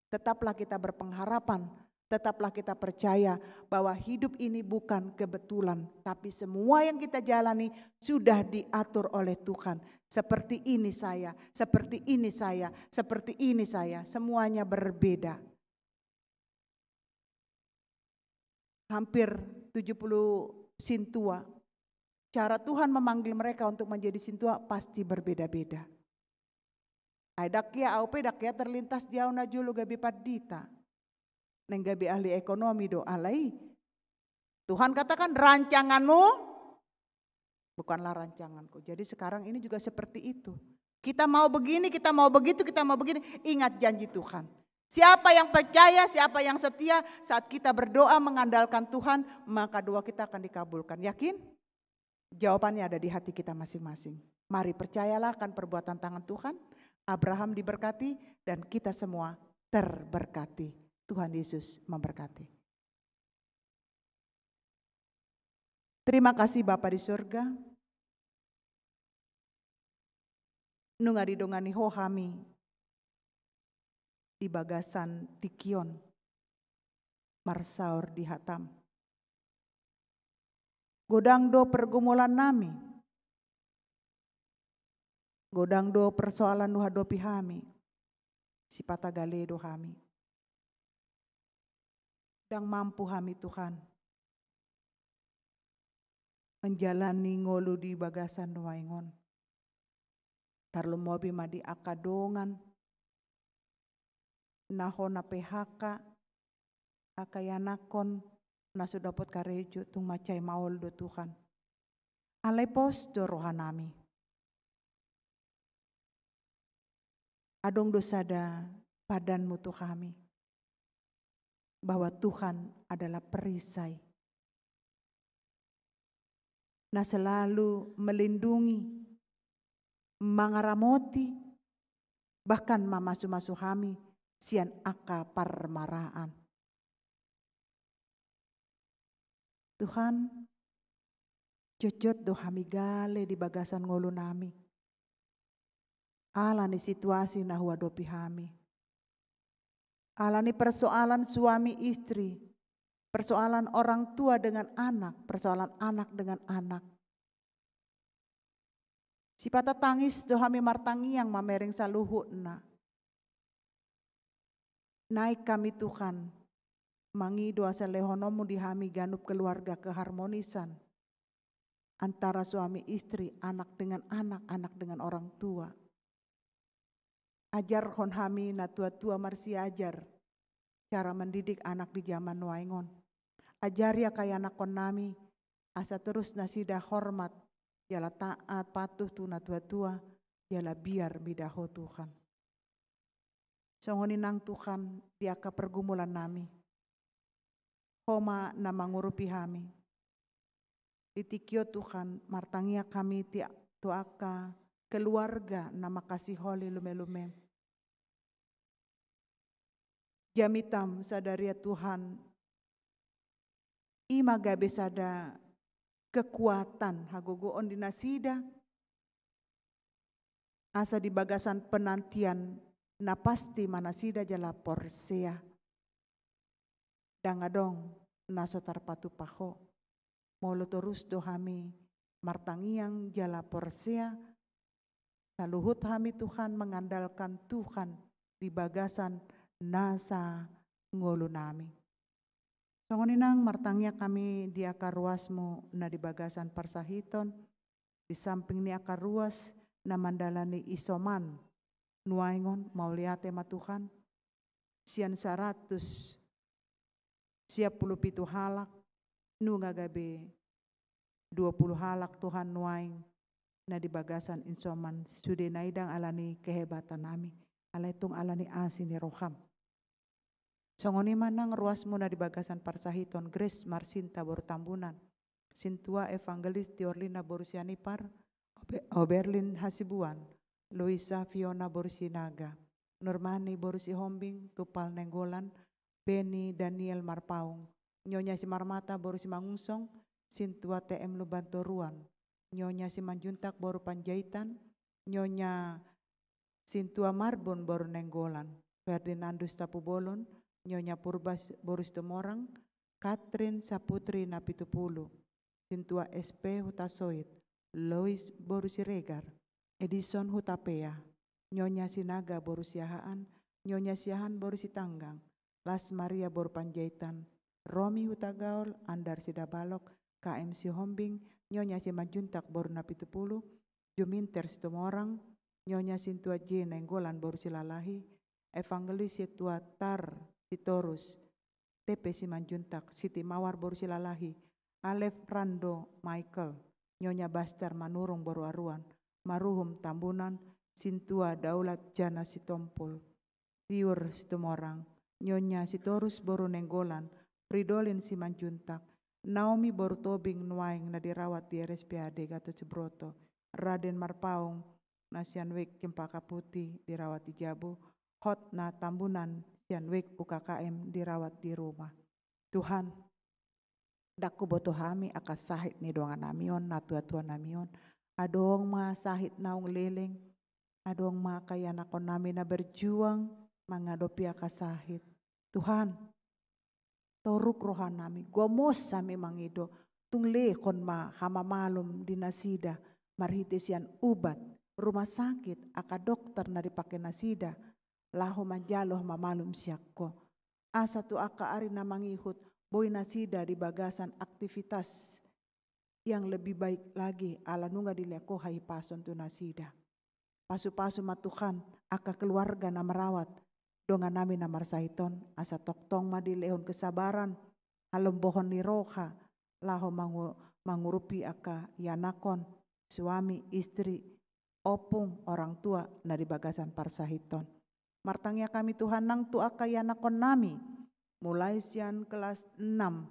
Tetaplah kita berpengharapan, tetaplah kita percaya bahwa hidup ini bukan kebetulan, tapi semua yang kita jalani sudah diatur oleh Tuhan. Seperti ini saya, seperti ini saya, seperti ini saya, semuanya berbeda. Hampir tujuh puluh sintua. Cara Tuhan memanggil mereka untuk menjadi sintua pasti berbeda-beda. Ai ndang hea, au pe ndang hea terlintas di au na jolo gabe pandita. Naeng gabe ahli ekonomi do, alai Tuhan katakan, "Rancanganmu bukanlah rancanganku." Jadi sekarang ini juga seperti itu. Kita mau begini, kita mau begitu, kita mau begini. Ingat janji Tuhan. Siapa yang percaya, siapa yang setia, saat kita berdoa mengandalkan Tuhan, maka doa kita akan dikabulkan. Yakin? Jawabannya ada di hati kita masing-masing. Mari percayalah akan perbuatan tangan Tuhan. Abraham diberkati dan kita semua terberkati. Tuhan Yesus memberkati. Terima kasih Bapa di sorga. Nunga didongani Ho hami di bagasan tingki on, marsaor di hataM. Godang do pergumulan nami. Godang do persoalan huhadopi hami. Sipata gale do hami. Ndang mampu hami, Tuhan, menjalani ngolu di bagasan nuaeng on. Tarlumobi ma di angka dongan na hona P H K, angka ianakhon na so dapot karejo, tung mansai maol do, Tuhan. Alai pos do roha nami. Adong do sada padanmu tu hami, bahwa Tuhan adalah perisai na selalu melindungi, mangaramoti, bahkan mamasu-masu hami sian angka parmaraan. Tuhan, jotjot do hami gale di bagasan ngolu nami. Ala ni situasi na huadopi hami. Ala ni persoalan suami istri, persoalan orang tua dengan anak, persoalan anak dengan anak. Sipata tangis do hami martangiang mamereng saluhutna. Naeng hami, Tuhan, mangido asa lehononmu di hami ganup keluarga keharmonisan antara suami istri, anak dengan anak, anak dengan orang tua. Ajarhon hami na tua-tua marsiajar cara mendidik anak di zaman nuaeng on. Ajari angka ianakhon nami asa torus nasida hormat, jala taat, patuh tu na tua-tua, jala biar mida Ho, Tuhan. Songon i nang, Tuhan, di angka pergumulan nami, Ho ma na mangurupi hami. Di tingki on, Tuhan, martangiang hami ti-, tu angka keluarga na mangkasiholi lume-lumem. Jamitam sadari on Tuhan, i ma gabe sada kekuatan hagogoon di nasida, asa di bagasan penantian na pasti ma nasida jala porsea. Ndang adong na so tarpatupa Ho. Molo torus do hami martangiang jala porsea, saluhut hami Tuhan mengandalkan Tuhan di bagasan nasa ngolunami. Songon i nang martangiang hami di angka ruasmu na di bagasan parsahiton, di samping ni angka ruas na mandalani isoman nuaeng on, mauliate ma Tuhan, sian saratus sia pulu pitu halak, nunga gabe dua pulu halak Tuhan nuaeng na di bagasan isoman, sude na i ndang alani kehebatanami, alai tung alani asi ni roham. Songon i ma nang ruasmu na di bagasan parsahiton, Grace Marsinta boru Tambunan, Sintua Evangelis Tiorlina boru Sianipar, Obe-, Oberlin Hasibuan, Luisa Fiona boru Sinaga, Nurmani boru Sihombing, Tupal Nainggolan, Beni Daniel Marpaung, Nyonya Simarmata boru Simangunsong, Sintua T M Lumban Toruan, Nyonya Simanjuntak boru Panjaitan, Nyonya Sintua Marbun boru Nainggolan, Ferdinandus Tapubolon, Nyonya Purba boru Situmorang, Katrin Saputri Napitupulu, Sintua S P Hutasoit, Lois boru Siregar, Edison Hutapea, Nyonya Sinaga boru Siahaan, Nyonya Siahaan boru Sitanggang, Las Maria boru Panjaitan, Romi Hutagaol, Andar Sidabalok, K M Sihombing, Nyonya Simanjuntak boru Napitupulu, Juminter Situmorang, Nyonya Sintua J Nainggolan boru Silalahi, Evangelis Sintua Tar Sitorus, T P Simanjuntak, Siti Mawar boru Silalahi, Alef Rando Michael, Nyonya Baster Manurung boru Aruan, Maruhum Tambunan, Sintua Daulat Jana Sitompul, Tiur Situmorang, Nyonya Sitorus boru Nainggolan, Fridolin Simanjuntak, Naomi boru Tobing nuaeng na dirawat di R S P A D Gatot Subroto, Raden Marpaung na sian Wik Cempaka Putih dirawat di Jabu, Hotna Tambunan sian Wik U K K M dirawat di rumah. Tuhan, ndang huboto hami angka sahit ni dongan nami on, natuatua nami on. Adong ma sahit naung leleng, adong ma angka ianakkon nami na berjuang mangadopi angka sahit. Tuhan, toruk roha nami, gomos hami mangido, tung lehon ma hamamalum di nasida, marhite sian ubat, rumah sakit, angka dokter na dipake nasida, laho manjalo hamamalum sian Ho. Asa tu angka ari na mangihut, boi nasida di bagasan aktivitas yang lebih baik lagi, ala nunga dilehon Ho hahipason tu nasida. Pasupasu ma Tuhan, angka keluarga na marawat dongan nami na marsahit on, asa tongtong ma dilehon kesabaran, halombohon ni roha, laho mangu-, mangurupi angka ianakkon, suami, istri, ompung, orang tua, na di bagasan parsahiton. Martangiang hami Tuhan nang tu angka ianakkon nami, mulai sian kelas enam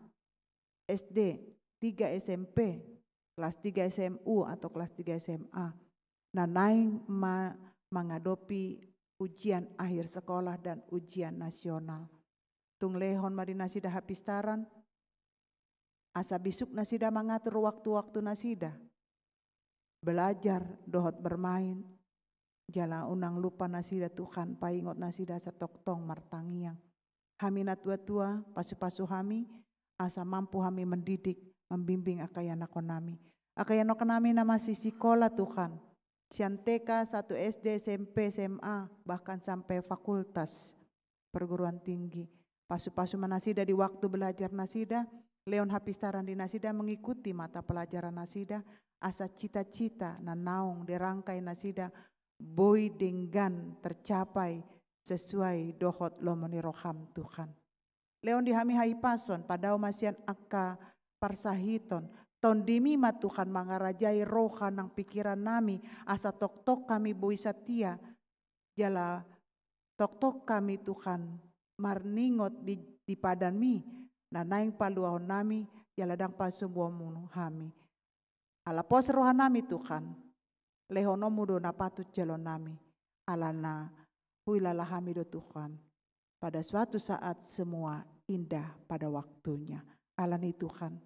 S D, tiga S M P, kelas tiga S M U atau kelas tiga S M A, na naeng ma-, mangadopi ujian akhir sekolah dan ujian nasional. Tung lehon ma di nasida hapistaran, asa bisuk nasida mangatur waktu-waktu nasida belajar dohot bermain. Jala unang lupa nasida Tuhan, paingot nasida asa tongtong martangiang. Hami natuatua, pasupasu hami, asa mampu hami mendidik, membimbing angka ianakkon nami. Angka ianakkon nami na masih sikola Tuhan, sian T K, satu S D, S M P, S M A, bahkan sampai fakultas perguruan tinggi. Pasupasu ma nasida di waktu belajar nasida, lehon hapistaran di nasida mengikuti mata pelajaran nasida, asa cita-cita na naung dirangkai nasida boi denggan tercapai sesuai dohot lomo ni roham Tuhan. Lehon di hami hahipason, padao ma sian angka parsahiton, tondimi ma Tuhan mangarajai roha nang pikiran nami, asa tongtong hami boi satia, jala tongtong hami Tuhan marningot di, di padanmi, na naeng paluahon nami, jala ndang pasombuonmu hami. Ala pos roha nami Tuhan, lehononmu do na patut jaloon nami, alana huilala hami do Tuhan. Pada suatu saat semua indah pada waktunya. Alani Tuhan,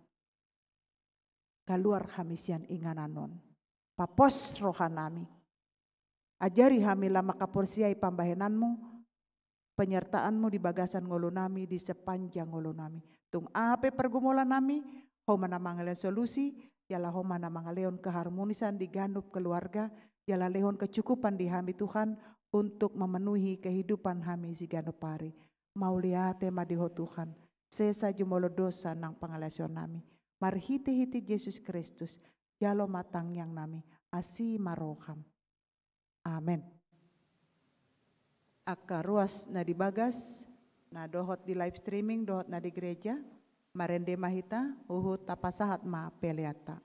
kaluar hami sian inganan on. Papos rohanami. Ajari hami lam mangkaporseai pambahenanmu, penyertaanmu di bagasan ngolunami, di sepanjang ngolunami. Tung aha pe pergumulanami, Ho ma na mangalehon solusi, jala Ho ma na mangalehon keharmonisan di ganup keluarga, jala lehon kecukupan di hami Tuhan untuk memenuhi kehidupan hami siganup ari. Mauliate ma di Ho Tuhan, sesa jumolo dosa nang pangalaosionami. Marhitehite Jesus Kristus, jalo ma tangiangnami, asi ma roham. Amen. Angka ruas na di bagas, na dohot di live streaming, dohot na di gereja, marende ma hita, huhut tapasahat ma peleanta.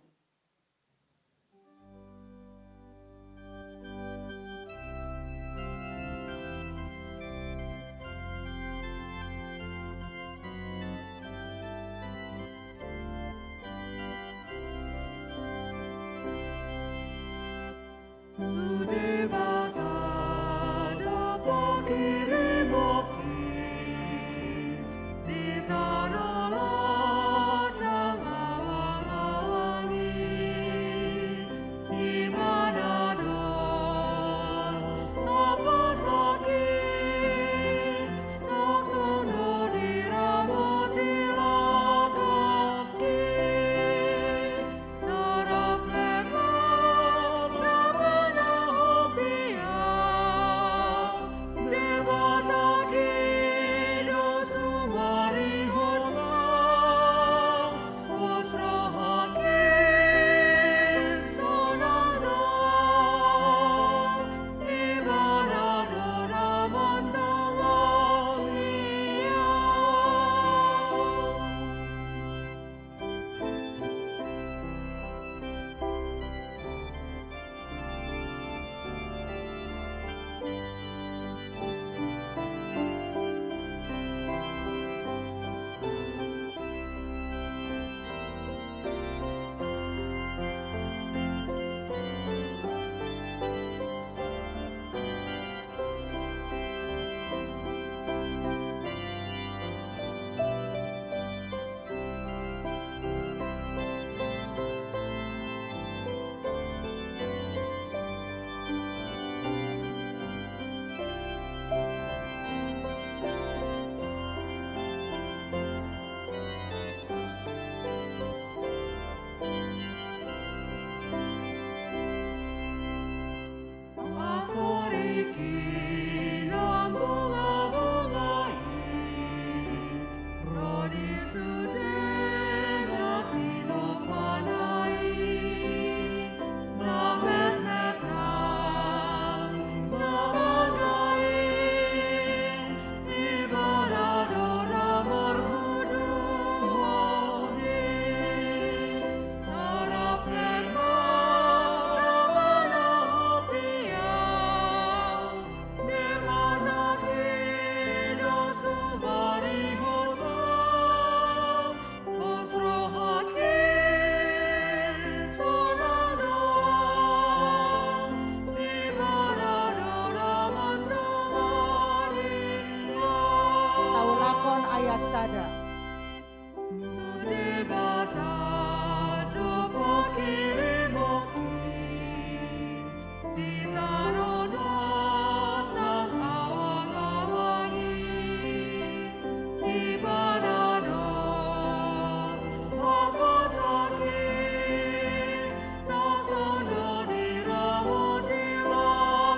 Taulakon ayat sada.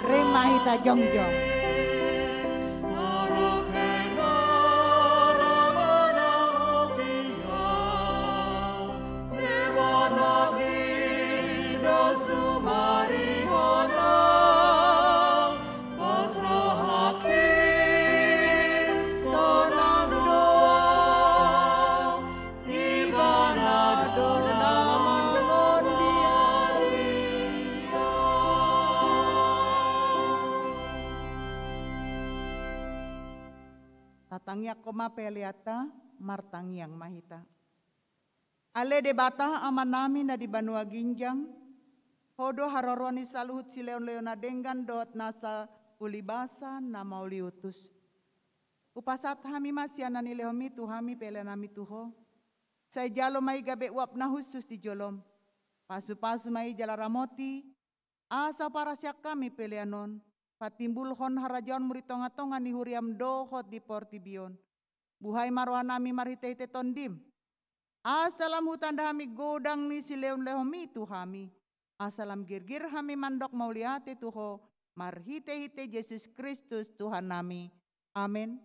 Rima hita jongjong. Tatangiangkon ma peleanta, martangiang ma hita. Ale Debata Amanami na di banua ginjang, Ho do haroroan ni saluhut silehonlehon na denggan dohot nasa ulibasa na mauliutus. Hupasahat hami ma sian na nilehonmi tu hami pelean nami tu Ho. Sai jalo ma i gabe uap na hushus di jolom. Pasupasu ma i jala ramoti, asa huparasian hami pelean on patimbulhon harajaonmu di tongatonga ni huriam dohot di portibi on. Buhai ma rohanami marhitehite Tondim, asa lam hutanda hami godang ni silehonlehonmi tu hami, asa lam girgir hami mandok mauliate tu Ho marhitehite Jesus Kristus Tuhannami. Amen.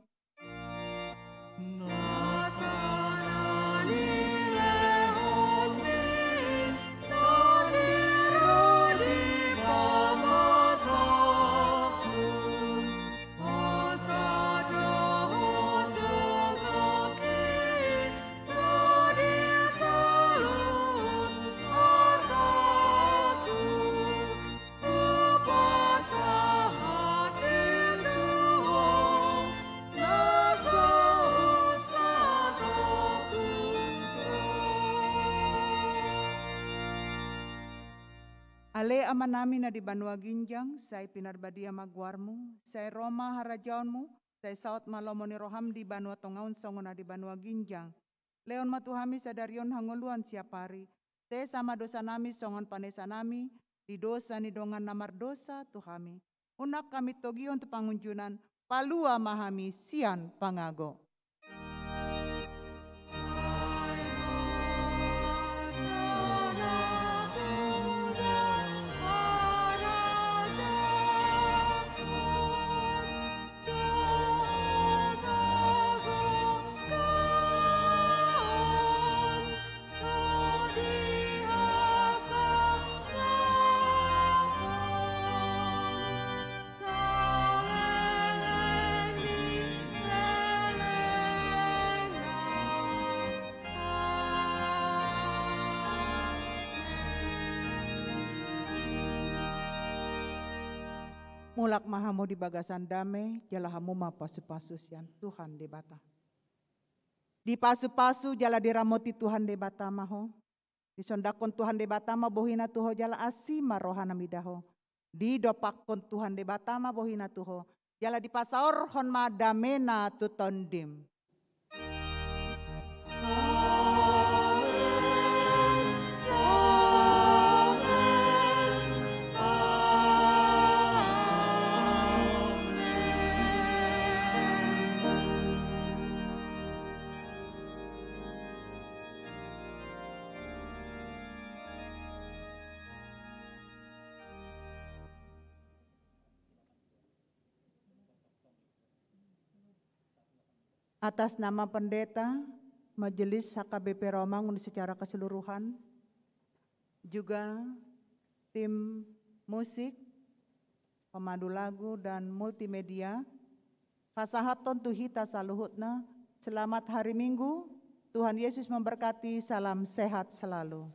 Ale Amanami na di banua ginjang, sai pinarbadia ma goarmu, sai ro ma harajaonmu, sai saut ma lomo ni roham di banua tonga on songon na di banua ginjang. Lehon ma tu hami sadari on hangoluan siapari. Sesa ma dosanami songon panesanami di dosa ni dongan na mardosa tu hami. Unang hami togihon tu pangunjunan, palua ma hami sian pangago. Mulak ma hamu di bagasan dame, jala hamu ma pasupasu sian Tuhan Debata. Dipasupasu jala diramoti Tuhan Debata ma ho. Disondangkon Tuhan Debata ma bohina tu ho jala asi ma rohana mida ho. Didompakkon Tuhan Debata ma bohina tu ho jala dipasaorhon ma damena tu tondim. Atas nama pendeta, majelis H K B P Romangun secara keseluruhan, juga tim musik, pemandu lagu, dan multimedia, pasahathon tu hita saluhutna, selamat hari Minggu, Tuhan Yesus memberkati, salam sehat selalu.